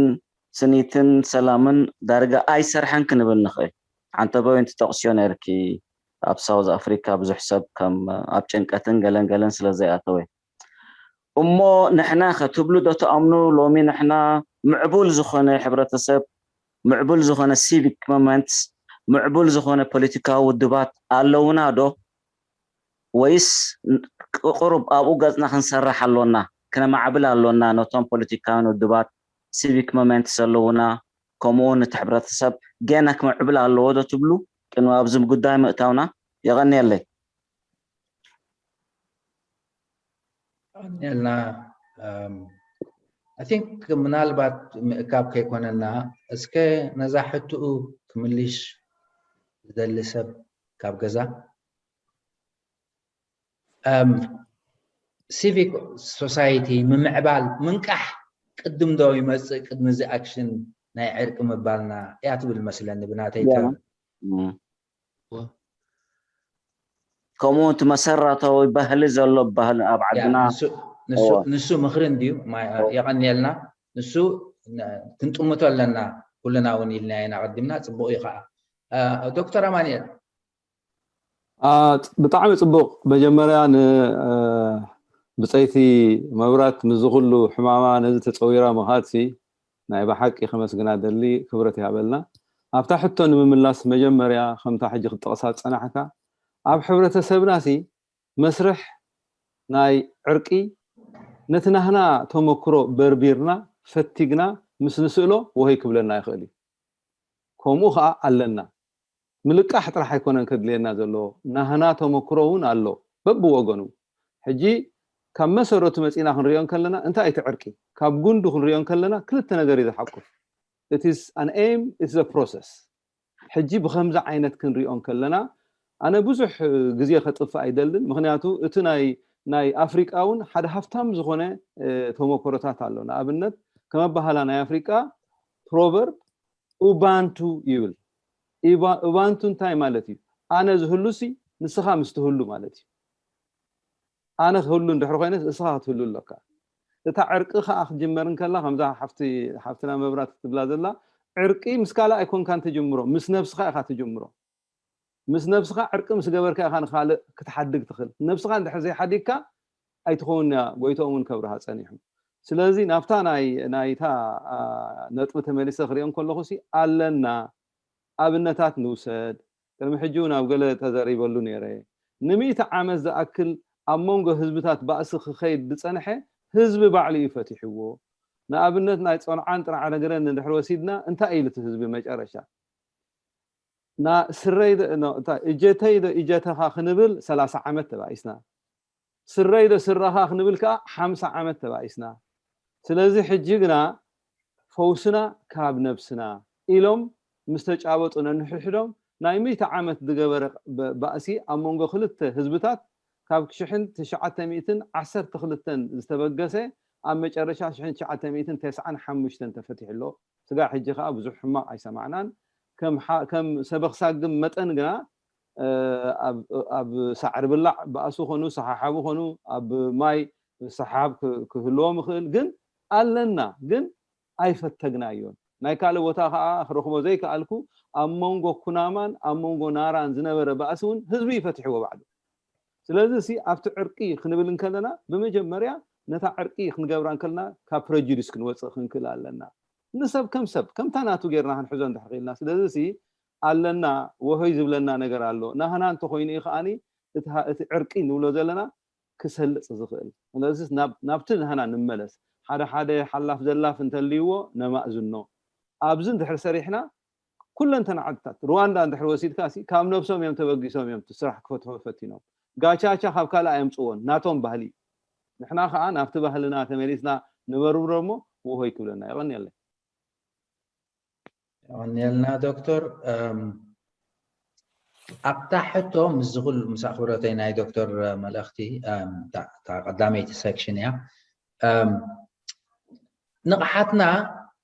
ስኒትን ሰላምን ዳርጋ ኣይሰርሐን ክንብል ንኽእል። ሓንቲ ፖይንት ጠቕስዮ ነርኪ፣ ኣብ ሳውዝ ኣፍሪካ ብዙሕ ሰብ ከም ኣብ ጭንቀትን ገለን ገለን ስለ ዘይኣተወ። እሞ ንሕና ከ ትብሉ ዶ ትኣምኑ? ሎሚ ንሕና ምዕቡል ዝኾነ ሕብረተሰብ፣ ምዕቡል ዝኾነ ሲቪክ ሞመንትስ፣ ምዕቡል ዝኾነ ፖለቲካዊ ውድባት ኣለውና ዶ? ወይስ ቁሩብ ኣብኡ ገጽና ክንሰርሕ ኣሎና፣ ክነማዕብል ኣሎና ነቶም ፖለቲካውያን ውድባት፣ ሲቪክ ሞመንትስ ኣለውና፣ ከምኡ እውን እቲ ሕብረተሰብ ገና ክምዕብል ኣለዎ ዶ ትብሉ? ቅድሚ ኣብዚ ጉዳይ ምእታውና የቐንየለይ። የልና I think ምናልባት ምእካብ ከይኮነና እስከ ነዛ ሕትኡ ክምልሽ ዝደሊ ሰብ ካብ ገዛ ሲቪክ ሶሳይቲ ምምዕባል ምንቃሕ ቅድም ዶ ይመፅእ ቅድሚ እዚ ኣክሽን ናይ ዕርቂ ምባልና እያ ትብል መስለኒ ብናተይ ተር ከምኡ እቲ መሰረታዊ ባህሊ ዘሎ ባህሊ ኣብ ዓድና ንሱ ምኽሪ እንድዩ የቐንየልና ንሱ ክንጥምቶ ኣለና ኩልና እውን ኢልና ኢና ቀዲምና ፅቡቕ እዩ ከዓ ዶክተር ኣማንኤል ብጣዕሚ ፅቡቕ መጀመርያ ንብፀይቲ መብራት ምዚ ኩሉ ሕማማ ነዚ ተፀዊራ ምኻድሲ ናይ ብሓቂ ከመስግና ደሊ ክብረት ይሃበልና ኣብታ ሕቶ ንምምላስ መጀመርያ ከምታ ሕጂ ክትጠቕሳ ዝፀናሕካ ኣብ ሕብረተሰብና ሲ መስርሕ ናይ ዕርቂ ነቲ ናህና ተመክሮ በርቢርና ፈቲግና ምስ ንስእሎ ወህይ ክብለና ይኽእል እዩ ከምኡ ከዓ ኣለና ምልቃሕ ጥራሕ ኣይኮነን ከድልየና ዘለዎ ናህና ተመክሮ እውን ኣሎ በብወገኑ ሕጂ ካብ መሰረቱ መፂና ክንሪኦ እንከለና እንታይ እቲ ዕርቂ ካብ ጉንዱ ክንሪኦ እንከለና ክልተ ነገር እዩ ዝሓቁፍ it is an aim it's a process ሕጂ ብከምዚ ዓይነት ክንሪኦ እንከለና ኣነ ብዙሕ ግዜ ከጥፍእ ኣይደልን ምክንያቱ እቲ ናይ ናይ ኣፍሪቃ እውን ሓደ ሃፍታም ዝኾነ ተመክሮታት ኣሎ ንኣብነት ከመባህላ ናይ ኣፍሪቃ proverb Ubuntu ይብል። Ubuntu እንታይ ማለት እዩ? ኣነ ዝህሉሲ ንስኻ ምስ ትህሉ ማለት እዩ። ኣነ ክህሉ እንድሕር ኮይነስ እስኻ ክትህሉ ኣለካ። እታ ዕርቂ ከዓ ክትጅመር እንከላ ከምዛ ሓፍቲ ሓፍትና መብራት ክትብላ ዘላ ዕርቂ ምስ ካልእ ኣይኮንካን ትጅምሮ፣ ምስ ነብስኻ ኢኻ ትጅምሮ። ምስ ነብስኻ ዕርቂ ምስ ገበርካ ኢኻ ንኻልእ ክትሓድግ ትኽእል። ነብስኻ እንድሕር ዘይሓዲግካ ኣይትኸውን እያ፣ ጎይትኦም እውን ከብርሃ ጸኒሑ። ስለዚ ናብታ ናይ ናይታ ነጥቢ ተመሊሰ ክሪኦ እንከለኹ ሲ ኣለና ኣብነታት ንውሰድ። ቅድሚ ሕጂ እውን ኣብ ገለ ተዘሪበሉ ነይረ። ንሚእቲ ዓመት ዝኣክል ኣብ መንጎ ህዝብታት ባእሲ ክኸይድ ዝጸንሐ ህዝቢ ባዕሉ እዩ ፈቲሕዎ። ንኣብነት ናይ ጾንዓን ጥርዓን ነገረን እንድሕር ወሲድና እንታይ ኢሉ እቲ ህዝቢ መጨረሻ ና ስረይ እጀተይ ዶ እጀተኻ ክንብል ሰላሳ ዓመት ተባኢስና ስረይ ዶ ስረኻ ክንብል ከዓ ሓምሳ ዓመት ተባኢስና ስለዚ ሕጂ ግና ፈውስና ካብ ነብስና ኢሎም ምስ ተጫበጡ ነንሕድሕዶም ናይ ሚእቲ ዓመት ዝገበረ ባእሲ ኣብ መንጎ ክልተ ህዝብታት ካብ ሽሕን ትሽዓተ ሚእትን ዓሰርተ ክልተን ዝተበገሰ ኣብ መጨረሻ ሽሕን ትሽዓተ ሚእትን ተስዓን ሓሙሽተን ተፈቲሑ ኣሎ ስጋዕ ሕጂ ከዓ ብዙሕ ሕማቕ ኣይሰማዕናን ከም ሰበኽ ሳግም መጠን ግና ኣብ ሳዕሪ ብላዕ ባእሱ ኾኑ ሰሓሓቡ ኾኑ ኣብ ማይ ሰሓብ ክህልዎም ይኽእል ግን ኣለና፣ ግን ኣይፈተግናዮን። ናይ ካልእ ቦታ ከዓ ክረኽቦ ዘይከኣልኩ፣ ኣብ መንጎ ኩናማን ኣብ መንጎ ናራን ዝነበረ ባእሲ እውን ህዝቢ እዩ ፈትሕዎ ባዕሉ። ስለዚ ሲ ኣብቲ ዕርቂ ክንብል እንከለና፣ ብመጀመርያ ነታ ዕርቂ ክንገብራ እንከለና ካብ ፕረጁዲስ ክንወፅእ ክንክእል ኣለና። ንሰብ ከም ሰብ ከምታ ናቱ ጌርና ክንሕዞ እንድሕር ክኢልና። ስለዚ ሲ ኣለና፣ ወሆይ ዝብለና ነገር ኣሎ። ናህና እንተኮይኑ እዩ ከዓኒ እቲ ሃ- እቲ ዕርቂ ንብሎ ዘለና ክሰልጥ ዝኽእል። ስለዚ ናብ ናብቲ ናህና ንመለስ። ሓደ ሓደ ሓላፍ ዘላፍ እንተልይዎ ነማእዝኖ። ኣብዚ እንድሕር ሰሪሕና ኩለንተና ዓድታት ሩዋንዳ እንድሕር ወሲድካ ሲ ካብ ነብሶም እዮም ተበጊሶም እዮም እቲ ስራሕ ክፈትሑ ፈቲኖም። ጋቻቻ ካብ ካልእ ኣየምፅዎን ናቶም ባህሊ። ንሕና ከዓ ናብቲ ባህልና ተመሊስና ንበርብሮ እሞ ውሆይ ክብለና። የቐንየለይ። የቐንየልና ዶክተር። እም፣ ኣብታ ሕቶ ምስዚ ኩሉ ምስ ኣኽብሮተይ ናይ ዶክተር መልእኽቲ እም፣ እታ እታ ቀዳመይቲ ሴክሽን እያ። እም፣ ንቕሓትና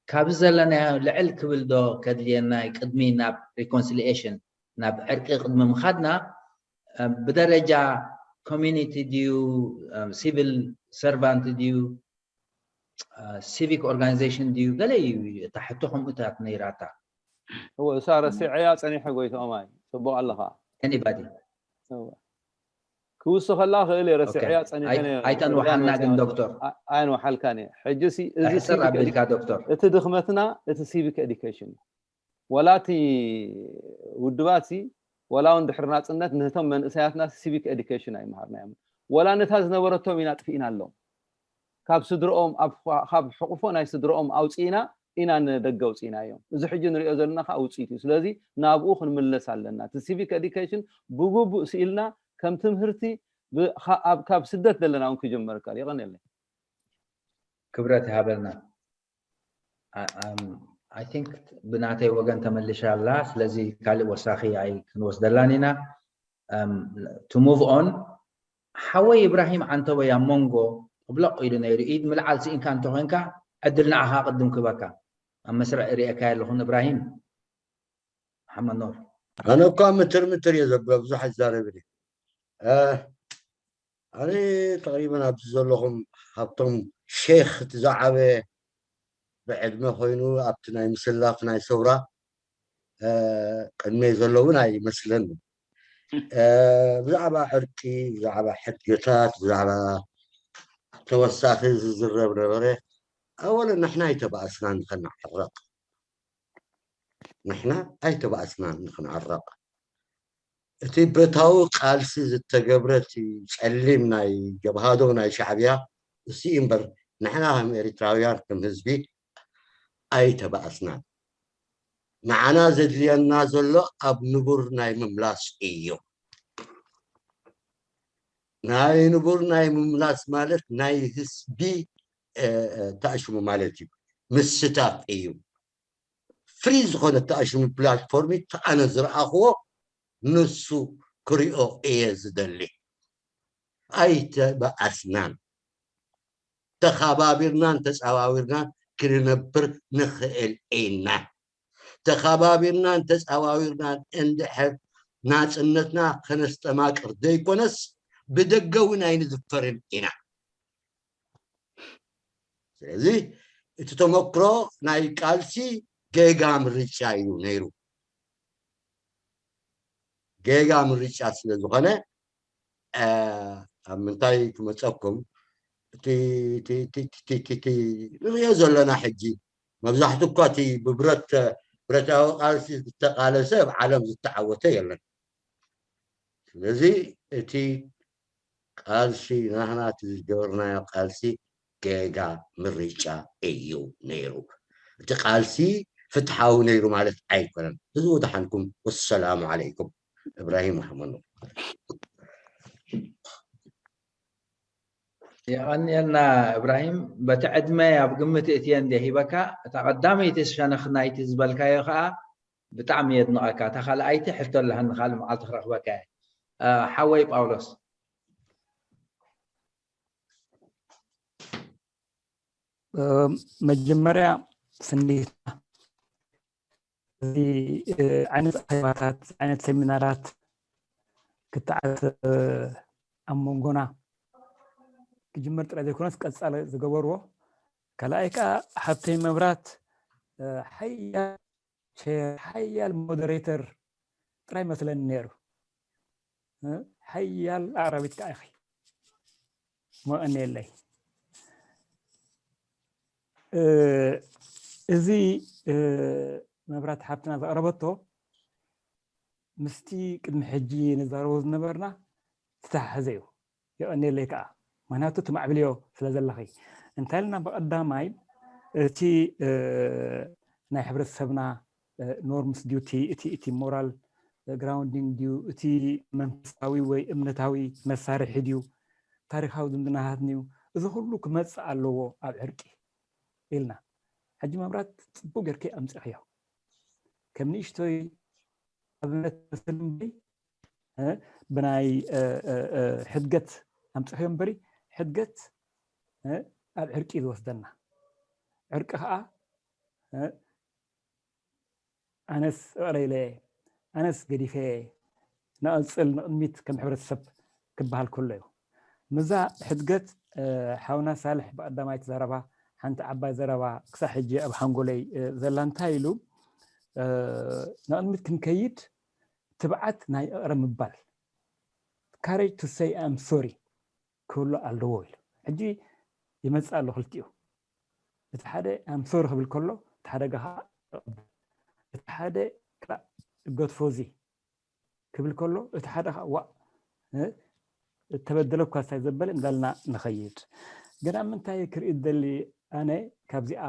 ካብዚ ዘለናዮ ልዕል ክብል ዶ ከድልየና እዩ? ቅድሚ ናብ ሪኮንሲሊኤሽን ናብ ዕርቂ ቅድሚ ምኻድና እም፣ ብደረጃ ኮሚኒቲ ድዩ፣ እም፣ ሲቪል ሰርቫንት ድዩ፣ ሲቪክ ኦርጋናይዜሽን ድዩ ገለ እዩ እታ ሕቶ ከምኡታት ነይራታ። እወ፣ እሳ ረሲዐያ ፀኒሐ ጎይትኦም። ኣይ፣ ፅቡቕ ኣለኻ። ኤኒባዲ እወ። ክውስኸላ ክእል እየ፣ ረሲዐያ ኦኬ። ፀኒሐ ኣይ- ነይረ። ኣይተንውሓና ሪኣ ግን መፅኣ ዶክተር። ኣ- ኣየንውሓልካን እየ። ሕጂ ሲ እዚ ሕፅር ሲቪክ ኣቢልካ ኤዲ- ዶክተር። እቲ ድኽመትና እቲ ሲቪክ ኤዲኬሽን እዩ። ዋላ እቲ ውድባት ሲ ዋላ እውን ድሕሪ ናፅነት ንህቶም መንእሰያትና ሲቪክ ኤዲኬሽን ኣይመሃርናዮም። ዋላ ነታ ዝነበረቶም ኢና ጥፊእና ኣለዎም። ካብ ስድርኦም ኣብ ኳ- ካብ ሕቑፎ ናይ ስድርኦም ኣውፅኢና ኢና ንደገ ኣውፅኢናዮም። እዚ ሕጂ ንሪኦ ዘለና ከዓ ውፅኢት እዩ። ስለዚ ናብኡ ክንምለስ ኣለና። እቲ ሲቪክ ኤዲኬሽን ብግቡእ ስኢልና ከም ትምህርቲ ብ- ካ- ኣብ- ካብ ስደት ዘለና እውን ክጅመር ይከኣል። የቐንየለይ። ክብረት ይሃበልና። I think ብናተይ ወገን ተመልሻ ኣላ። ስለዚ ካልእ ወሳኺ ኣይ ክንወስደላን ኢና። To move on፣ ሓወይ እብራሂም ዓንተቦይ ኣብ መንጎ ጥብለቕ ኢሉ ነይሩ። ኢድ ምልዓል ስኢንካ እንተኾይንካ ዕድል ንዓኻ ቅድም ክበካ። ኣብ መስርዕ ርእየካዮ ኣለኹን እብራሂም መሓመድ ኖር። ኣነ እኳ ምትር ምትር እየ ዘብሎ፣ ብዙሕ ኣይዛረብን እየ። ኣነ ተቕሪበን ኣብዚ ዘለኹም ሃብቶም ሼክ እቲ ዝዓበየ ብዕድመ ኮይኑ ኣብቲ ናይ ምስላፍ ናይ ሰውራ ቅድመይ ዘሎ እውን ኣይመስለንን። ብዛዕባ ዕርቂ፣ ብዛዕባ ሕድገታት፣ ብዛዕባ ተወሳኺ ዝዝረብ ነበረ። ኣወለ ንሕና ኣይተባእስናን ንኸነዓረቕ። ንሕና ኣይተባእስናን ንኽንዓረቕ። እቲ ብረታዊ ቃልሲ ዝተገብረ እቲ ጸሊም ናይ ጀብሃዶ ናይ ሻዕብያ እሱ እዩ እምበር ንሕና ከም ኤርትራውያን ከም ህዝቢ ኣይተባእስናን። ንዓና ዘድልየና ዘሎ ኣብ ንቡር ናይ ምምላስ እዩ። ናይ ንቡር ናይ ምምላስ ማለት ናይ ህዝቢ ተኣሽሙ ማለት እዩ። ምስታፍ እዩ። ፍሪ ዝኾነ ተኣሽሙ ፕላትፎርም ኣነ ዝረኣኽዎ ንሱ ክሪኦ እየ ዝደሊ። ኣይተባኣስናን፣ ተኸባቢርናን ተፃዋዊርናን ክንነብር ንኽእል ኢና። ተኸባቢርናን ተፃዋዊርናን እንድሕር ናፅነትና ከነስተማቅር ዘይኮነስ ብደገ እውን ኣይንዝፈርን ኢና። ስለዚ እቲ ተመክሮ ናይ ቃልሲ ጌጋ ምርጫ እዩ ነይሩ። ጌጋ ምርጫ ስለ ዝኾነ ኣብ ምንታይ ክመፀኩም እቲ ንሪኦ ዘለና ሕጂ መብዛሕትኡ እኳ እቲ ብብረት ብረታዊ ቃልሲ ዝተቃለሰ ኣብ ዓለም ዝተዓወተ የለን። ስለዚ እቲ ቃልሲ ናህና እቲ ዝገበርናዮ ቃልሲ ጌጋ ምርጫ እዩ ነይሩ። እቲ ቃልሲ ፍትሓዊ ነይሩ ማለት ኣይኮነን። ህዝቡ ደሓንኩም። ወሰላሙ ዓለይኩም። እብራሂም መሓመድ ኑር። የቐንየልና እብራሂም፣ በቲ ዕድመ ኣብ ግምት እትየ እንደ ሂበካ፣ እታ ቀዳመይቲ ሸነኽ ናይቲ ዝበልካዮ ከዓ ብጣዕሚ የድንቐካ። እታ ካልኣይቲ ሕቶ ኣለሃኒ፣ ካልእ መዓልቲ ክረኽበካ እየ። ሓወይ ጳውሎስ። መጀመርያ ስኒታ እዚ ዓይነት ኣኼባታት፣ ዓይነት ሴሚናራት ክትዓት ኣብ መንጎና ክጅመር ጥራይ ዘይኮነስ ቀጻሊ ዝገበርዎ ካልኣይ ከዓ ሓብተይ መብራት ሓያል ቸር ሓያል ሞደሬተር ጥራይ መስለኒ ነይሩ። ሓያል ኣዕራቢት ከዓ ኢኺ። መቐኒ የለይ። እዚ መብራት ሓብትና ዘቕረበቶ ምስቲ ቅድሚ ሕጂ ንዛረቦ ዝነበርና ዝተሓሓዘ እዩ። የቐንየለይ ከዓ፣ ምክንያቱ ትማዕብልዮ ስለ ዘለኺ። እንታይ ኢልና፣ ብቐዳማይ እቲ ናይ ሕብረተሰብና ኖርምስ ድዩ፣ እቲ እቲ ሞራል ግራውንዲንግ ድዩ፣ እቲ መንፈሳዊ ወይ እምነታዊ መሳርሒ ድዩ፣ ታሪኻዊ ዝምድናታት ድዩ፣ እዚ ኩሉ ክመፅእ ኣለዎ ኣብ ዕርቂ ኢልና። ሕጂ መብራት ፅቡቅ ጌርኪ ኣምፂኽዮ። ከም ንእሽቶይ ኣብነት መስል እምበሪ ብናይ ሕድገት ኣምፅኽዮ እምበሪ፣ ሕድገት ኣብ ዕርቂ ዝወስደና። ዕርቂ ከዓ ኣነስ እቕረ ኢለ ኣነስ ገዲፈ ንቐፅል ንቕድሚት ከም ሕብረተሰብ ክበሃል ከሎ እዩ። ምዛ ሕድገት ሓውና ሳልሕ ብቐዳማይቲ ዘረባ ሓንቲ ዓባይ ዘረባ ክሳብ ሕጂ ኣብ ሓንጎለይ ዘላ እንታይ ኢሉ፣ ንቕድሚት ክንከይድ ትብዓት ናይ እቕረ ምባል፣ courage to say I'm sorry ክህሉ ኣለዎ ኢሉ። ሕጂ ይመፅእ ኣሎ ክልቲኡ። እቲ ሓደ I'm sorry ክብል ከሎ፣ እቲ ሓደ ከዓ እቲ ሓደ ገድፎ እዚ ክብል ከሎ፣ እቲ ሓደ ከዓ ዋእ እተበደለ እኳ ሳይ ዘበለ እንዳልና ንኸይድ። ግን ኣብ ምንታይ ክርኢ ደሊ ኣነ ካብዚኣ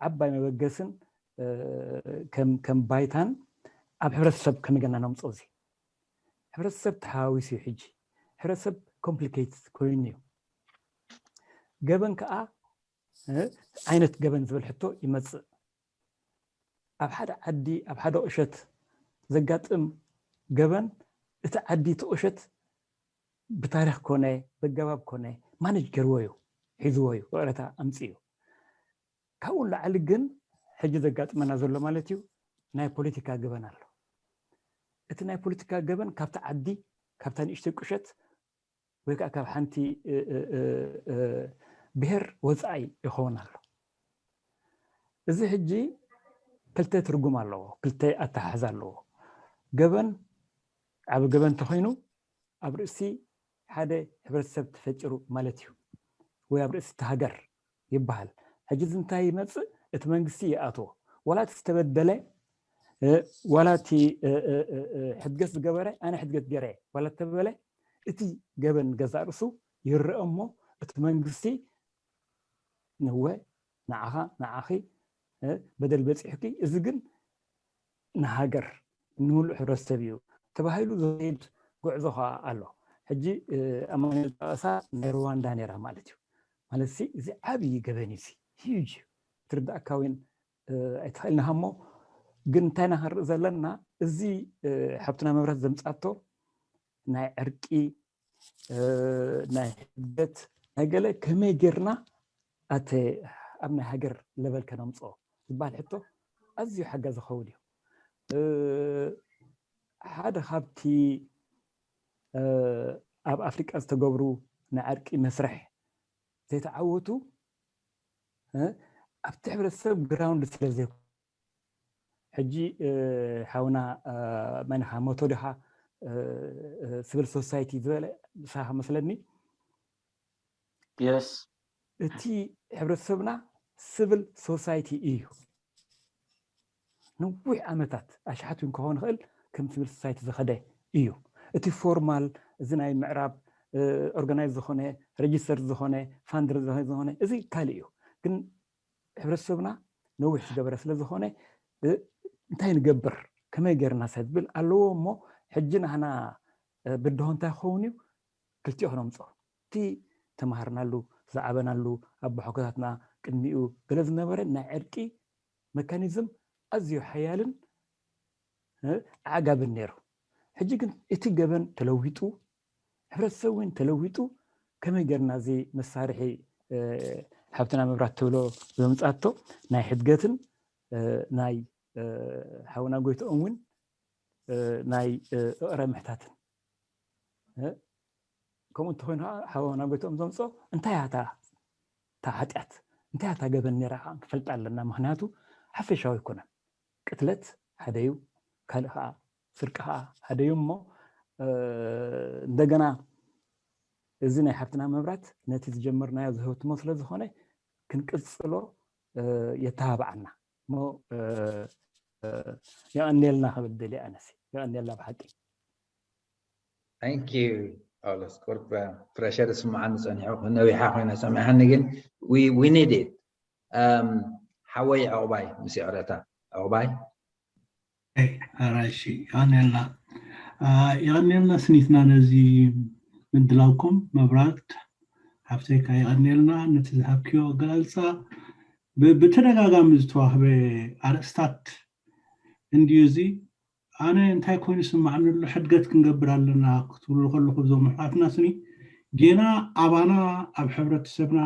ዓባይ መበገስን ከም ባይታን ኣብ ሕብረተሰብ ከመይ ጌርና ነምፅኦ እዚ? ሕብረተሰብ ተሓዋዊሱ እዩ ሕጂ። ሕብረተሰብ ኮምፕሊኬት ኮይኑ እዩ። ገበን ከዓ ዓይነት ገበን ዝብል ሕቶ ይመፅእ። ኣብ ሓደ ዓዲ ኣብ ሓደ ቁሸት ዘጋጥም ገበን እቲ ዓዲ እቲ ቁሸት ብታሪክ ኮነ ብገባብ ኮነ ማነጅ ገርዎ እዩ፣ ሒዝዎ እዩ፣ ወረታ ኣምፅኡ እዩ። ካብኡ ንላዕሊ ግን ሕጂ ዘጋጥመና ዘሎ ማለት እዩ ናይ ፖለቲካ ገበን ኣሎ። እቲ ናይ ፖለቲካ ገበን ካብቲ ዓዲ ካብታ ንእሽተይ ቁሸት ወይ ከዓ ካብ ሓንቲ ብሄር ወፃኢ ይኸውን ኣሎ። እዚ ሕጂ ክልተ ትርጉም ኣለዎ፣ ክልተ ኣተሓሕዛ ኣለዎ። ገበን ዓብ ገበን እንተኮይኑ ኣብ ርእሲ ሓደ ሕብረተሰብ ተፈጢሩ ማለት እዩ፣ ወይ ኣብ ርእሲ እቲ ሃገር ይበሃል። ሕጂ እዚ እንታይ ይመፅእ? እቲ መንግስቲ ይኣትዎ። ዋላ እቲ ዝተበደለ ዋላ እቲ ሕድገት ዝገበረ ኣነ ሕድገት ገይረ ዋላ ተበለ እቲ ገበን ገዛእ ርእሱ ይረአ እሞ እቲ መንግስቲ ንወ ንዓኻ ንዓኺ በደል በፂሑኪ፣ እዚ ግን ንሃገር ንምሉእ ሕብረተሰብ እዩ ተባሂሉ ዝኸይድ ጉዕዞ ከዓ ኣሎ። ሕጂ ኣማኑኤል ጠቐሳ ናይ ሩዋንዳ ነይራ ማለት እዩ። ማለት እዚ ዓብዪ ገበን እዩ፣ ሂጅ እዩ። ትርዳእካ እውን ኣይትኽእልንኻ እሞ ግን እንታይ ኢና ክንርኢ ዘለና? እዚ ሓብትና መብራት ዘምፃቶ ናይ ዕርቂ ናይ ሕድገት ናይ ገለ ከመይ ጌርና ኣተ ኣብ ናይ ሃገር ለበል ከነምፅኦ ዝበሃል ሕቶ ኣዝዩ ሓጋዚ ክኸውን እዩ። ሓደ ካብቲ ኣብ ኣፍሪቃ ዝተገብሩ ናይ ዕርቂ መስርሕ ዘይተዓወቱ ኣብቲ ሕብረተሰብ ግራውንድ ስለ ዘይኮኑ ሕጂ ሓውና መን ኢኻ ሞቶ ዲኻ ስቪል ሶሳይቲ ዝበለ ምሳኻ መስለኒ። የስ እቲ ሕብረተሰብና ስቪል ሶሳይቲ እዩ። ነዊሕ ዓመታት ኣሽሓት እውን ክኸውን ይኽእል ከም ስቪል ሶሳይቲ ዝኸደ እዩ። እቲ ፎርማል እዚ ናይ ምዕራብ ኦርጋናይዝ ዝኾነ ሬጅስተር ዝኾነ ፋንድ ዝኾነ እዚ ካልእ እዩ። ግን ሕብረተሰብና ነዊሕ ዝገበረ ስለ ዝኾነ እንታይ ንገብር ከመይ ገርና ሰብ ዝብል ኣለዎ እሞ ሕጂ ናህና ብድሆ እንታይ ክኸውን እዩ ክልቲኦ ክነምፅኦ እቲ ተማሃርናሉ ዝዓበናሉ ኣቦሓጎታትና ቅድሚኡ ገለ ዝነበረ ናይ ዕርቂ መካኒዝም ኣዝዩ ሓያልን ዓጋብን ነይሩ። ሕጂ ግን እቲ ገበን ተለዊጡ ሕብረተሰብ እውን ተለዊጡ ከመይ ገርና እዚ መሳርሒ ሓብትና መብራት ትብሎ ዘምፃቶ ናይ ሕድገትን ናይ ሓውና ጎይትኦም እውን ናይ እቕረ ምሕታትን ከምኡ እንተኮይኑ ከዓ ሓውና ጎይትኦም ዘምፅኦ እንታይ እያ እታ ሓጢኣት እንታይ እያ እታ ገበን ነይራ ከዓ ክፈልጣ ኣለና። ምክንያቱ ሓፈሻዊ ኣይኮነን። ቅትለት ሓደ እዩ፣ ካልእ ከዓ ስርቂ ከዓ ሓደ እዩ። እሞ እንደገና እዚ ናይ ሓፍትና መብራት ነቲ ዝጀመርናዮ ዝህብትሞ ስለ ዝኾነ ክንቅፅሎ የተባብዓና። እሞ የቐንየልና ክብል ደልየ። ኣነሲ የቐንየልና ብሓቂ። Thank you ፓውሎስ። ቁርብ ፕረሸር ዝስምዓኒ ፀኒሑ፣ ነዊሓ ኮይና ሰሚዓኒ፣ ግን we need it። ሓወይ ዕቑባይ ምስ ይቕረታ። ዕቑባይ። ኣራይሺ፣ የቐንየልና። የቐንየልና ስኒትና ነዚ ምድላውኩም። መብራት ሓፍተይካ፣ የቐንየልና ነቲ ዝሃብክዮ ኣገላልፃ። ብተደጋጋሚ ዝተዋህበ ኣርእስታት እንድዩ እዚ። ኣነ እንታይ ኮይኑ ይስማዕኒ ኣሎ፣ ሕድገት ክንገብር ኣለና ክትብሉ ከለኹ፣ እዞም ኣሕዋትና ስኒ ጌና ኣባና ኣብ ሕብረተሰብና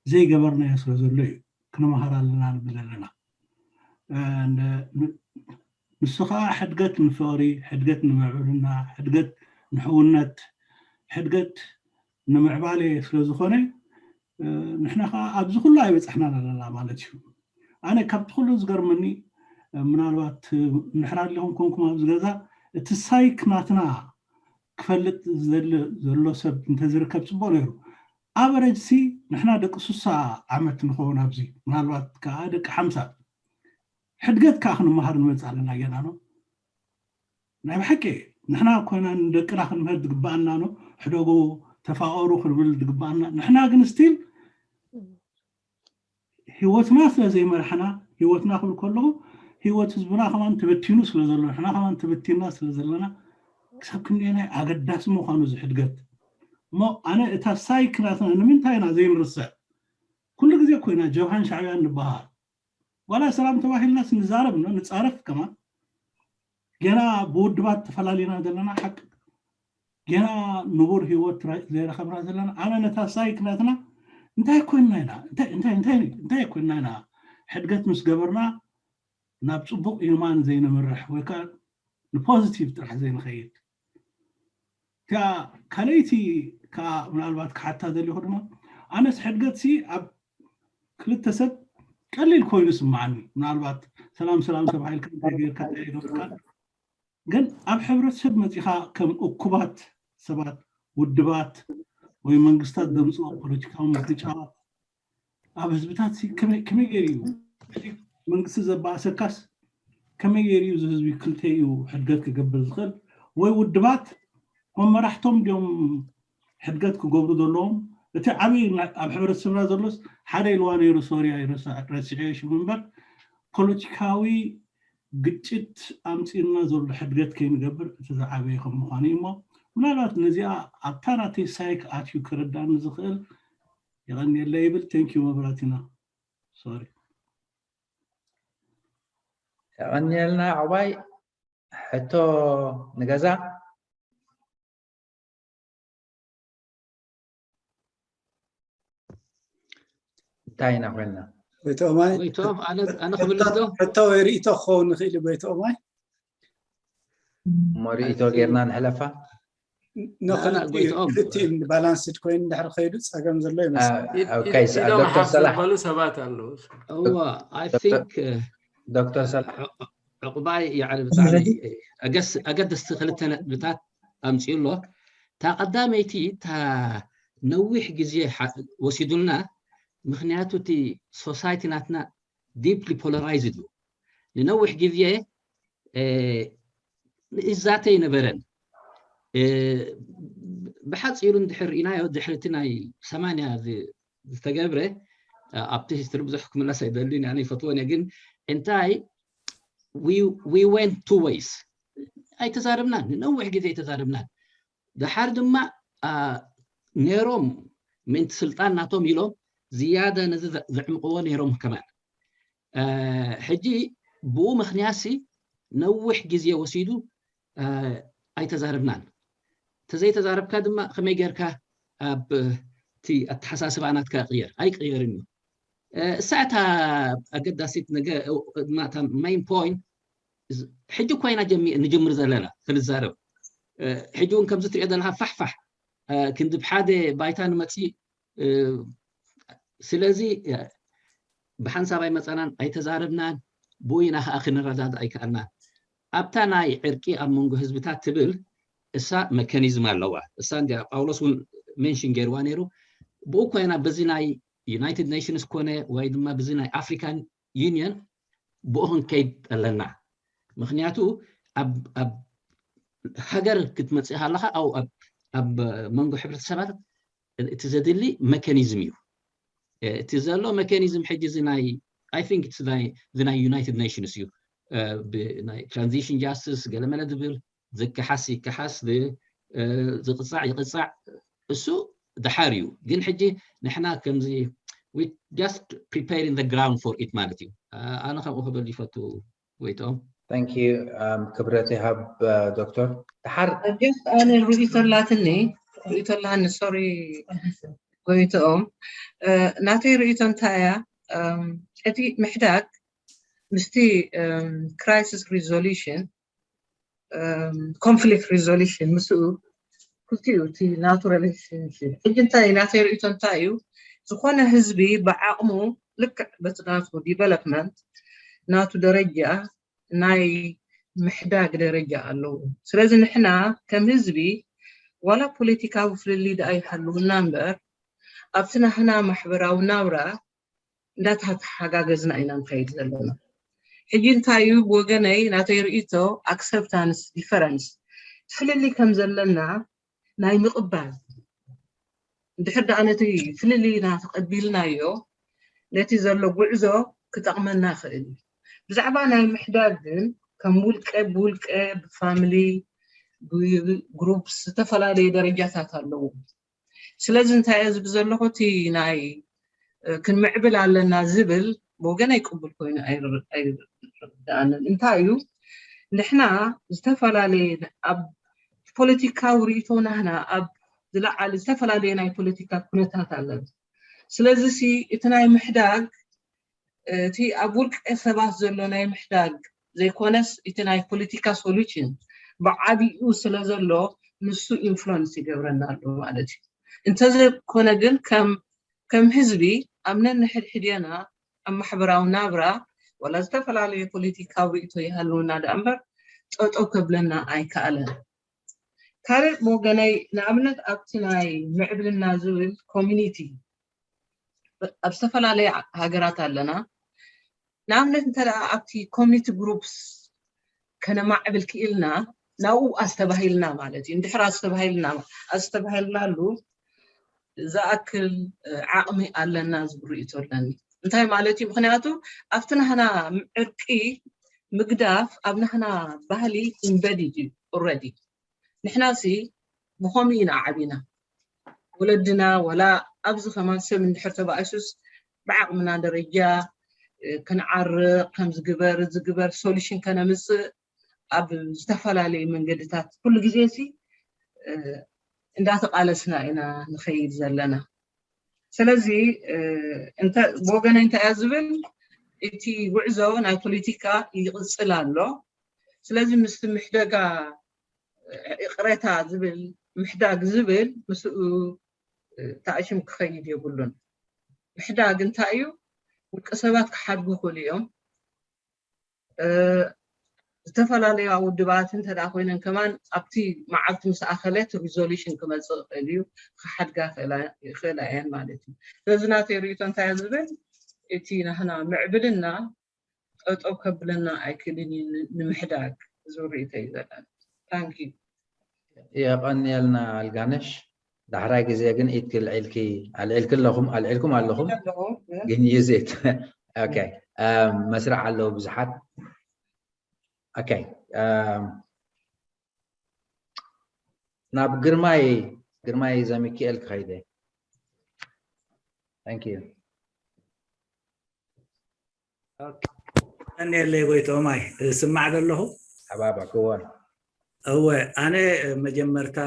ዘይገበርናዮ ስለ ዘሎ እዩ። ክንመሃር ኣለና ንብል ዘለና። ንሱ ከዓ ሕድገት ንፍቕሪ፣ ሕድገት ንምዕብልና፣ ሕድገት ንሕውነት፣ ሕድገት ንምዕባለ ስለ ዝኾነ፣ ንሕና ከዓ ኣብዚ ኩሉ ኣይበፃሕናን ኣለና ማለት እዩ። ኣነ ካብቲ ኩሉ ዝገርመኒ፣ ምናልባት ምሕራድ ሊኹም ኮንኩም ኣብዚ ገዛ፣ እቲ ሳይክ ናትና ክፈልጥ ዘሎ ሰብ እንተዝርከብ ፅቡቅ ነይሩ። ኣቨረጅ ሲ ንሕና ደቂ ሱሳ ዓመት ንኸውን ኣብዚ፣ ምናልባት ከዓ ደቂ ሓምሳ። ሕድገት ከዓ ክንመሃር ንመፅእ ኣለና ጌና ነው። ናይ ብሓቂ ንሕና ኮይና ንደቅና ክንምህር ዝግባኣና ነው። ሕደጉ፣ ተፋቀሩ ክንብል ዝግባኣና። ንሕና ግን ስቲል ህይወትና ስለ ዘይመርሐና፣ ህይወትና ክብል ከለኹ ህይወት ህዝብና ከማን ተበቲኑ ስለ ዘሎ፣ ንሕና ከማን ተበቲንና ስለ ዘለና፣ ክሳብ ክንደየናይ ኣገዳሲ ምዃኑ እዚ ሕድገት። እሞ ኣነ እታ ሳይክ ናትና ንምንታይ ኢና ዘይንርስዕ? ኩሉ ግዜ ኮይና ጀብሃን ሻዕብያን ንበሃል። ዋላ ሰላም ተባሂልናስ ንዛረብ፣ ንፃረፍ ከማን። ጌና ብውድባት ተፈላሊና ዘለና ሓቂ። ጌና ንቡር ህይወት ዘይረኸብና ዘለና። ኣነ ነታ ሳይክ ናትና እንታይ ኮይንና ኢና? እንታይ ኮይንና ኢና? ሕድገት ምስ ገበርና ናብ ፅቡቅ ኢማን ዘይንምርሕ ወይ ከዓ ንፖዚቲቭ ጥራሕ ዘይንኸይድ። እቲኣ ካልኣይቲ ከዓ ምናልባት ክሓታ ዘሊኹ ድማ፣ ኣነስ ሕድገት ሲ ኣብ ክልተ ሰብ ቀሊል ኮይኑ ስምዓኒ። ምናልባት ሰላም ሰላም ተባሂልካ እንታይ ጌርካ እንታይ ገበርካ፣ ግን ኣብ ሕብረተሰብ መፂኻ ከም እኩባት ሰባት፣ ውድባት ወይ መንግስታት ዘምፅኦ ፖለቲካዊ ምርጫ ኣብ ህዝብታት ሲ ከመይ ገይሩ እዩ መንግስቲ ዘባእሰካስ ከመይ ገይሩ እዩ እዚ ህዝቢ ክልተ እዩ ሕድገት ክገብር ዝኽእል? ወይ ውድባት መመራሕቶም ድዮም ሕድገት ክገብሩ ዘለዎም? እቲ ዓብዪ ኣብ ሕብረተሰብና ዘሎስ ሓደ ኢልዋ ነይሩ፣ ሶርያ ረሲዐ ሽሙ እምበር፣ ፖለቲካዊ ግጭት ኣምፂእና ዘሎ ሕድገት ከይንገብር እቲ ዝዓበየ ከም ምዃኑ እዩ። እሞ ምናልባት ነዚኣ ኣብታ ናተይ ሳይክ ኣትዩ ክርዳኒ ዝኽእል የቐንየለይ ይብል። ቴንኪዩ መብራቲና። ሶሪ። የቐንየልና ዕቑባይ። ሕቶ ንገዛ እንታይ ኢና ኮይንና? ጎይቶማይ ጎይቶም ኣነ ኣነ ክምልስ ዶ? ሕቶ ወይ ርእይቶ ክኸውን ንኽእል እዩ። ጎይቶማይ እሞ ርእይቶ ጌርና ንሕለፋ። ንኽልቲኡ ጎይትኦም። ክልቲኡ ባላንስድ ኮይኑ እንድሕር ከይዱ ፀገም ዘሎ ይመስል። ኦኬ፣ ዶክተር ኢዶም ሓፍ ሰላሕ ዘበሉ ሰባት ኣለዉ። እዋ ኣይ ዶክተር- ቲንክ ዶክተር ሰላሕ ዕቑባይ ይዓል ብጣዕሚ ኣገስ- ኣገደስቲ ክልተ ነጥብታት ኣምፅኡ ኣሎ። እታ ቀዳመይቲ እታ ነዊሕ ግዜ ሓ- ወሲዱልና፣ ምክንያቱ እቲ ሶሳይቲ ናትና ዲፕሊ ፖላራይዝድ እዩ። ንነዊሕ ግዜ እ፣ ንእዛተ ኣይነበረን። እ፣ ብሓፂሩ እንድሕር ርኢናዮ ድሕሪ እቲ ናይ ሰማንያ ዝ- ዝተገብረ፣ እ፣ ኣብቲ ሂስትሪ ብዙሕ ክምለስ ኣይደልን፣ ኣነ ይፈትዎን እየ፣ ግን እንታይ we we went two ways ኣይተዛረብናን፣ ንነዊሕ ግዜ ኣይተዛረብናን። ደሓር ድማ አ፣ ነይሮም ምእንቲ ስልጣን ናቶም ኢሎም ዝያዳ ነዚ ዘ- ዘዕምቕዎ ነይሮም ከማን። አ፣ ሕጂ ብኡ ምኽንያትሲ ነዊሕ ግዜ ወሲዱ አ፣ ኣይተዛረብናን። ተዘይተዛረብካ ድማ ከመይ ጌርካ ኣብ እቲ ኣተሓሳስባ ናትካ ቅየር ኣይቅየርን እዩ። እ፣ እሳ እታ ኣገዳሲት ነገር፣ እ፣ ማታ ሜን ፖይንት ሕጂ ኮይና ጀሚ- ንጅምር ዘለና ክንዛረብ። እ፣ ሕጂ እውን ከምዚ ትሪኦ ዘለካ ፋሕፋሕ እ፣ ክንዲ ብሓደ ባይታ ንመፅእ እ፣ ስለዚ ብሓንሳብ ኣይመፀናን ኣይተዛረብናን፣ ብኡ ኢና ከዓ ክንረዳድ ኣይከኣልናን። ኣብታ ናይ ዕርቂ ኣብ መንጎ ህዝብታት ትብል እሳ መካኒዝም ኣለዋ። እሳ እንዲያ ጳውሎስ እውን ሜንሽን ገይርዋ ነይሩ። ብኡ ኮይና በዚ ናይ ዩናይትድ ኔሽንስ ኮነ ወይ ድማ በዚ ናይ ኣፍሪካን ዩኒየን ብኡ ክንከይድ ኣለና። ምክንያቱ ኣብ ሃገር ክትመፅእ ኣለካ ኣብ መንጎ ሕብረተሰባት እቲ ዘድሊ መካኒዝም እዩ። እቲ ዘሎ መካኒዝም ሕጂ እዚ ናይ I think ናይ ዩናይትድ ኔሽንስ እዩ። ናይ ትራንዚሽን ጃስትስ ገለመለ ዝብል ዝከሓስ ይከሓስ፣ ዝቕፃዕ ይቕፃዕ፣ እሱ ድሓር እዩ። ግን ሕጂ ንሕና ከምዚ just preparing the ground for it ማለት እዩ። ኣነ ከምኡ ክብል ይፈቱ። ጎይትኦም። ክብረት ይሃብ ዶክተር። ድሓር ኣነ ርእይቶ ኣላትኒ ርእይቶ ኣላኒ ሶሪ ጎይትኦም። ናተይ ርእይቶ እንታይ እያ? እቲ ምሕዳግ ምስቲ crisis resolution conflict resolution ምስኡ ክልቲኡ እቲ ናቱ relationship። ሕጂ እንታይ ናተይ ርእይቶ እንታይ እዩ? ዝኾነ ህዝቢ ብዓቕሙ ልክዕ በቲ ናቱ development ናቱ ደረጃ ናይ ምሕዳግ ደረጃ ኣለዎ። ስለዚ ንሕና ከም ህዝቢ ዋላ ፖለቲካዊ ፍልልይ ደኣ ይሃልውና እምበር ኣብቲ ናህና ማሕበራዊ ናብራ እንዳተሓጋገዝና ኢና ንኸይድ ዘለና። ሕጂ እንታይ እዩ ብወገነይ ናተይ ርእይቶ acceptance difference ፍልልይ ከም ዘለና ናይ ምቕባል እንድሕር ደኣ ነቲ ፍልልይና ተቐቢልናዮ ነቲ ዘሎ ጉዕዞ ክጠቕመና ይኽእል እዩ። ብዛዕባ ናይ ምሕዳግ ግን ከም ውልቀ ብውልቀ ብፋሚሊ ግሩፕስ ዝተፈላለዩ ደረጃታት ኣለዎ። ስለዚ እንታይ እየ ዝብል ዘለኹ እቲ ናይ ክንምዕብል ኣለና ዝብል ብወገን ኣይቅቡል ኮይኑ ኣይርዳእንን። እንታይ እዩ ንሕና ዝተፈላለየ ኣብ ፖለቲካዊ ርእይቶ ናህና ኣብ ዝለዓለ ዝተፈላለየ ናይ ፖለቲካ ኩነታት ኣለና። ስለዚ እቲ ናይ ምሕዳግ እቲ ኣብ ውልቀ ሰባት ዘሎ ናይ ምሕዳግ ዘይኮነስ እቲ ናይ ፖለቲካ solution ብዓቢኡ ስለ ዘሎ ንሱ influence ይገብረና ኣሎ ማለት እዩ። እንተዘይኮነ ግን ከም ከም ህዝቢ ኣብ ነንሕድሕድና ኣብ ማሕበራዊ ናብራ ዋላ ዝተፈላለየ ፖለቲካዊ ርእይቶ ይሃልውና ደኣ እምበር ጠጠው ከብለና ኣይከኣለን። ካልእ ብወገነይ ንኣብነት ኣብቲ ናይ ምዕብልና ዝብል community ኣብ ዝተፈላለየ ሃገራት ኣለና። ንኣብነት እንተ ኣብቲ community groups ከነማዕብል ክኢልና ናብኡ ኣስተባሂልና ማለት እዩ። እንድሕር ኣስተባሂልና ኣስተባሂልናሉ ዝኣክል ዓቕሚ ኣለና ዝብል ርእይቶ ኣለኒ። እንታይ ማለት እዩ? ምክንያቱ ኣብቲ ናህና ዕርቂ ምግዳፍ ኣብ ናህና ባህሊ embedded እዩ already። ንሕና ሲ ብኸምኡ ኢና ዓቢና። ወለድና ወላ ኣብዚ ከማን ሰብ እንድሕር ተባእሱስ ብዓቕምና ደረጃ ክንዓርቕ ከም ዝግበር ዝግበር solution ከነምፅእ ኣብ ዝተፈላለዩ መንገድታት ኩሉ ግዜ ሲ እንዳተቃለስና ኢና ንኸይድ ዘለና። ስለዚ ብወገነይ እንታይ እያ ዝብል እቲ ጉዕዞ ናይ ፖለቲካ ይቕፅል ኣሎ። ስለዚ ምስቲ ምሕደጋ ይቕሬታ ዝብል ምሕዳግ ዝብል ምስኡ ተኣሽም ክኸይድ የብሉን። ምሕዳግ እንታይ እዩ? ውልቀ ሰባት ክሓድጉ ይኽእሉ እዮም። ዝተፈላለያ ውድባት እንተ ኮይነን ከማን ኣብቲ መዓልቲ ምስ ኣኸለት resolution ክመፅእ ይኽእል እዩ፣ ክሓድጋ ይኽእላ እየን ማለት እዩ። ስለዚ ናተይ ርእይቶ እንታይ ዝብል እቲ ናህና ምዕብልና ጠጠው ከብለና ኣይክእልን እዩ ንምሕዳግ ዝብል ርእይቶ እዩ ዘለኒ። Thank you። የቐንየልና ኣልጋነሽ። ዳሕራይ ግዜ ግን ኢድኪ ኣልዒልኪ ኣልዒልኪ ኣለኹም ኣልዒልኩም ኣለኹም ግን use it okay መስርዕ ኣለዉ ብዙሓት። Okay ናብ ግርማይ ግርማይ ዘሚክኤል ክኸይደ። Thank you። ቀንየለይ ጎይቶማይ፣ ስማዕ ዘለኹ? ሓባባ ክወን። እወ፣ ኣነ መጀመርታ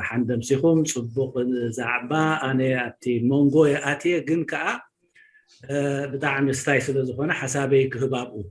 ሓንደምሲኹም ጽቡቕ ዛዕባ። ኣነ ኣብቲ መንጎ ኣትየ፣ ግን ከኣ ብጣዕሚ ስታይ ስለ ዝኾነ ሓሳበይ ክህብ ኣብኡ።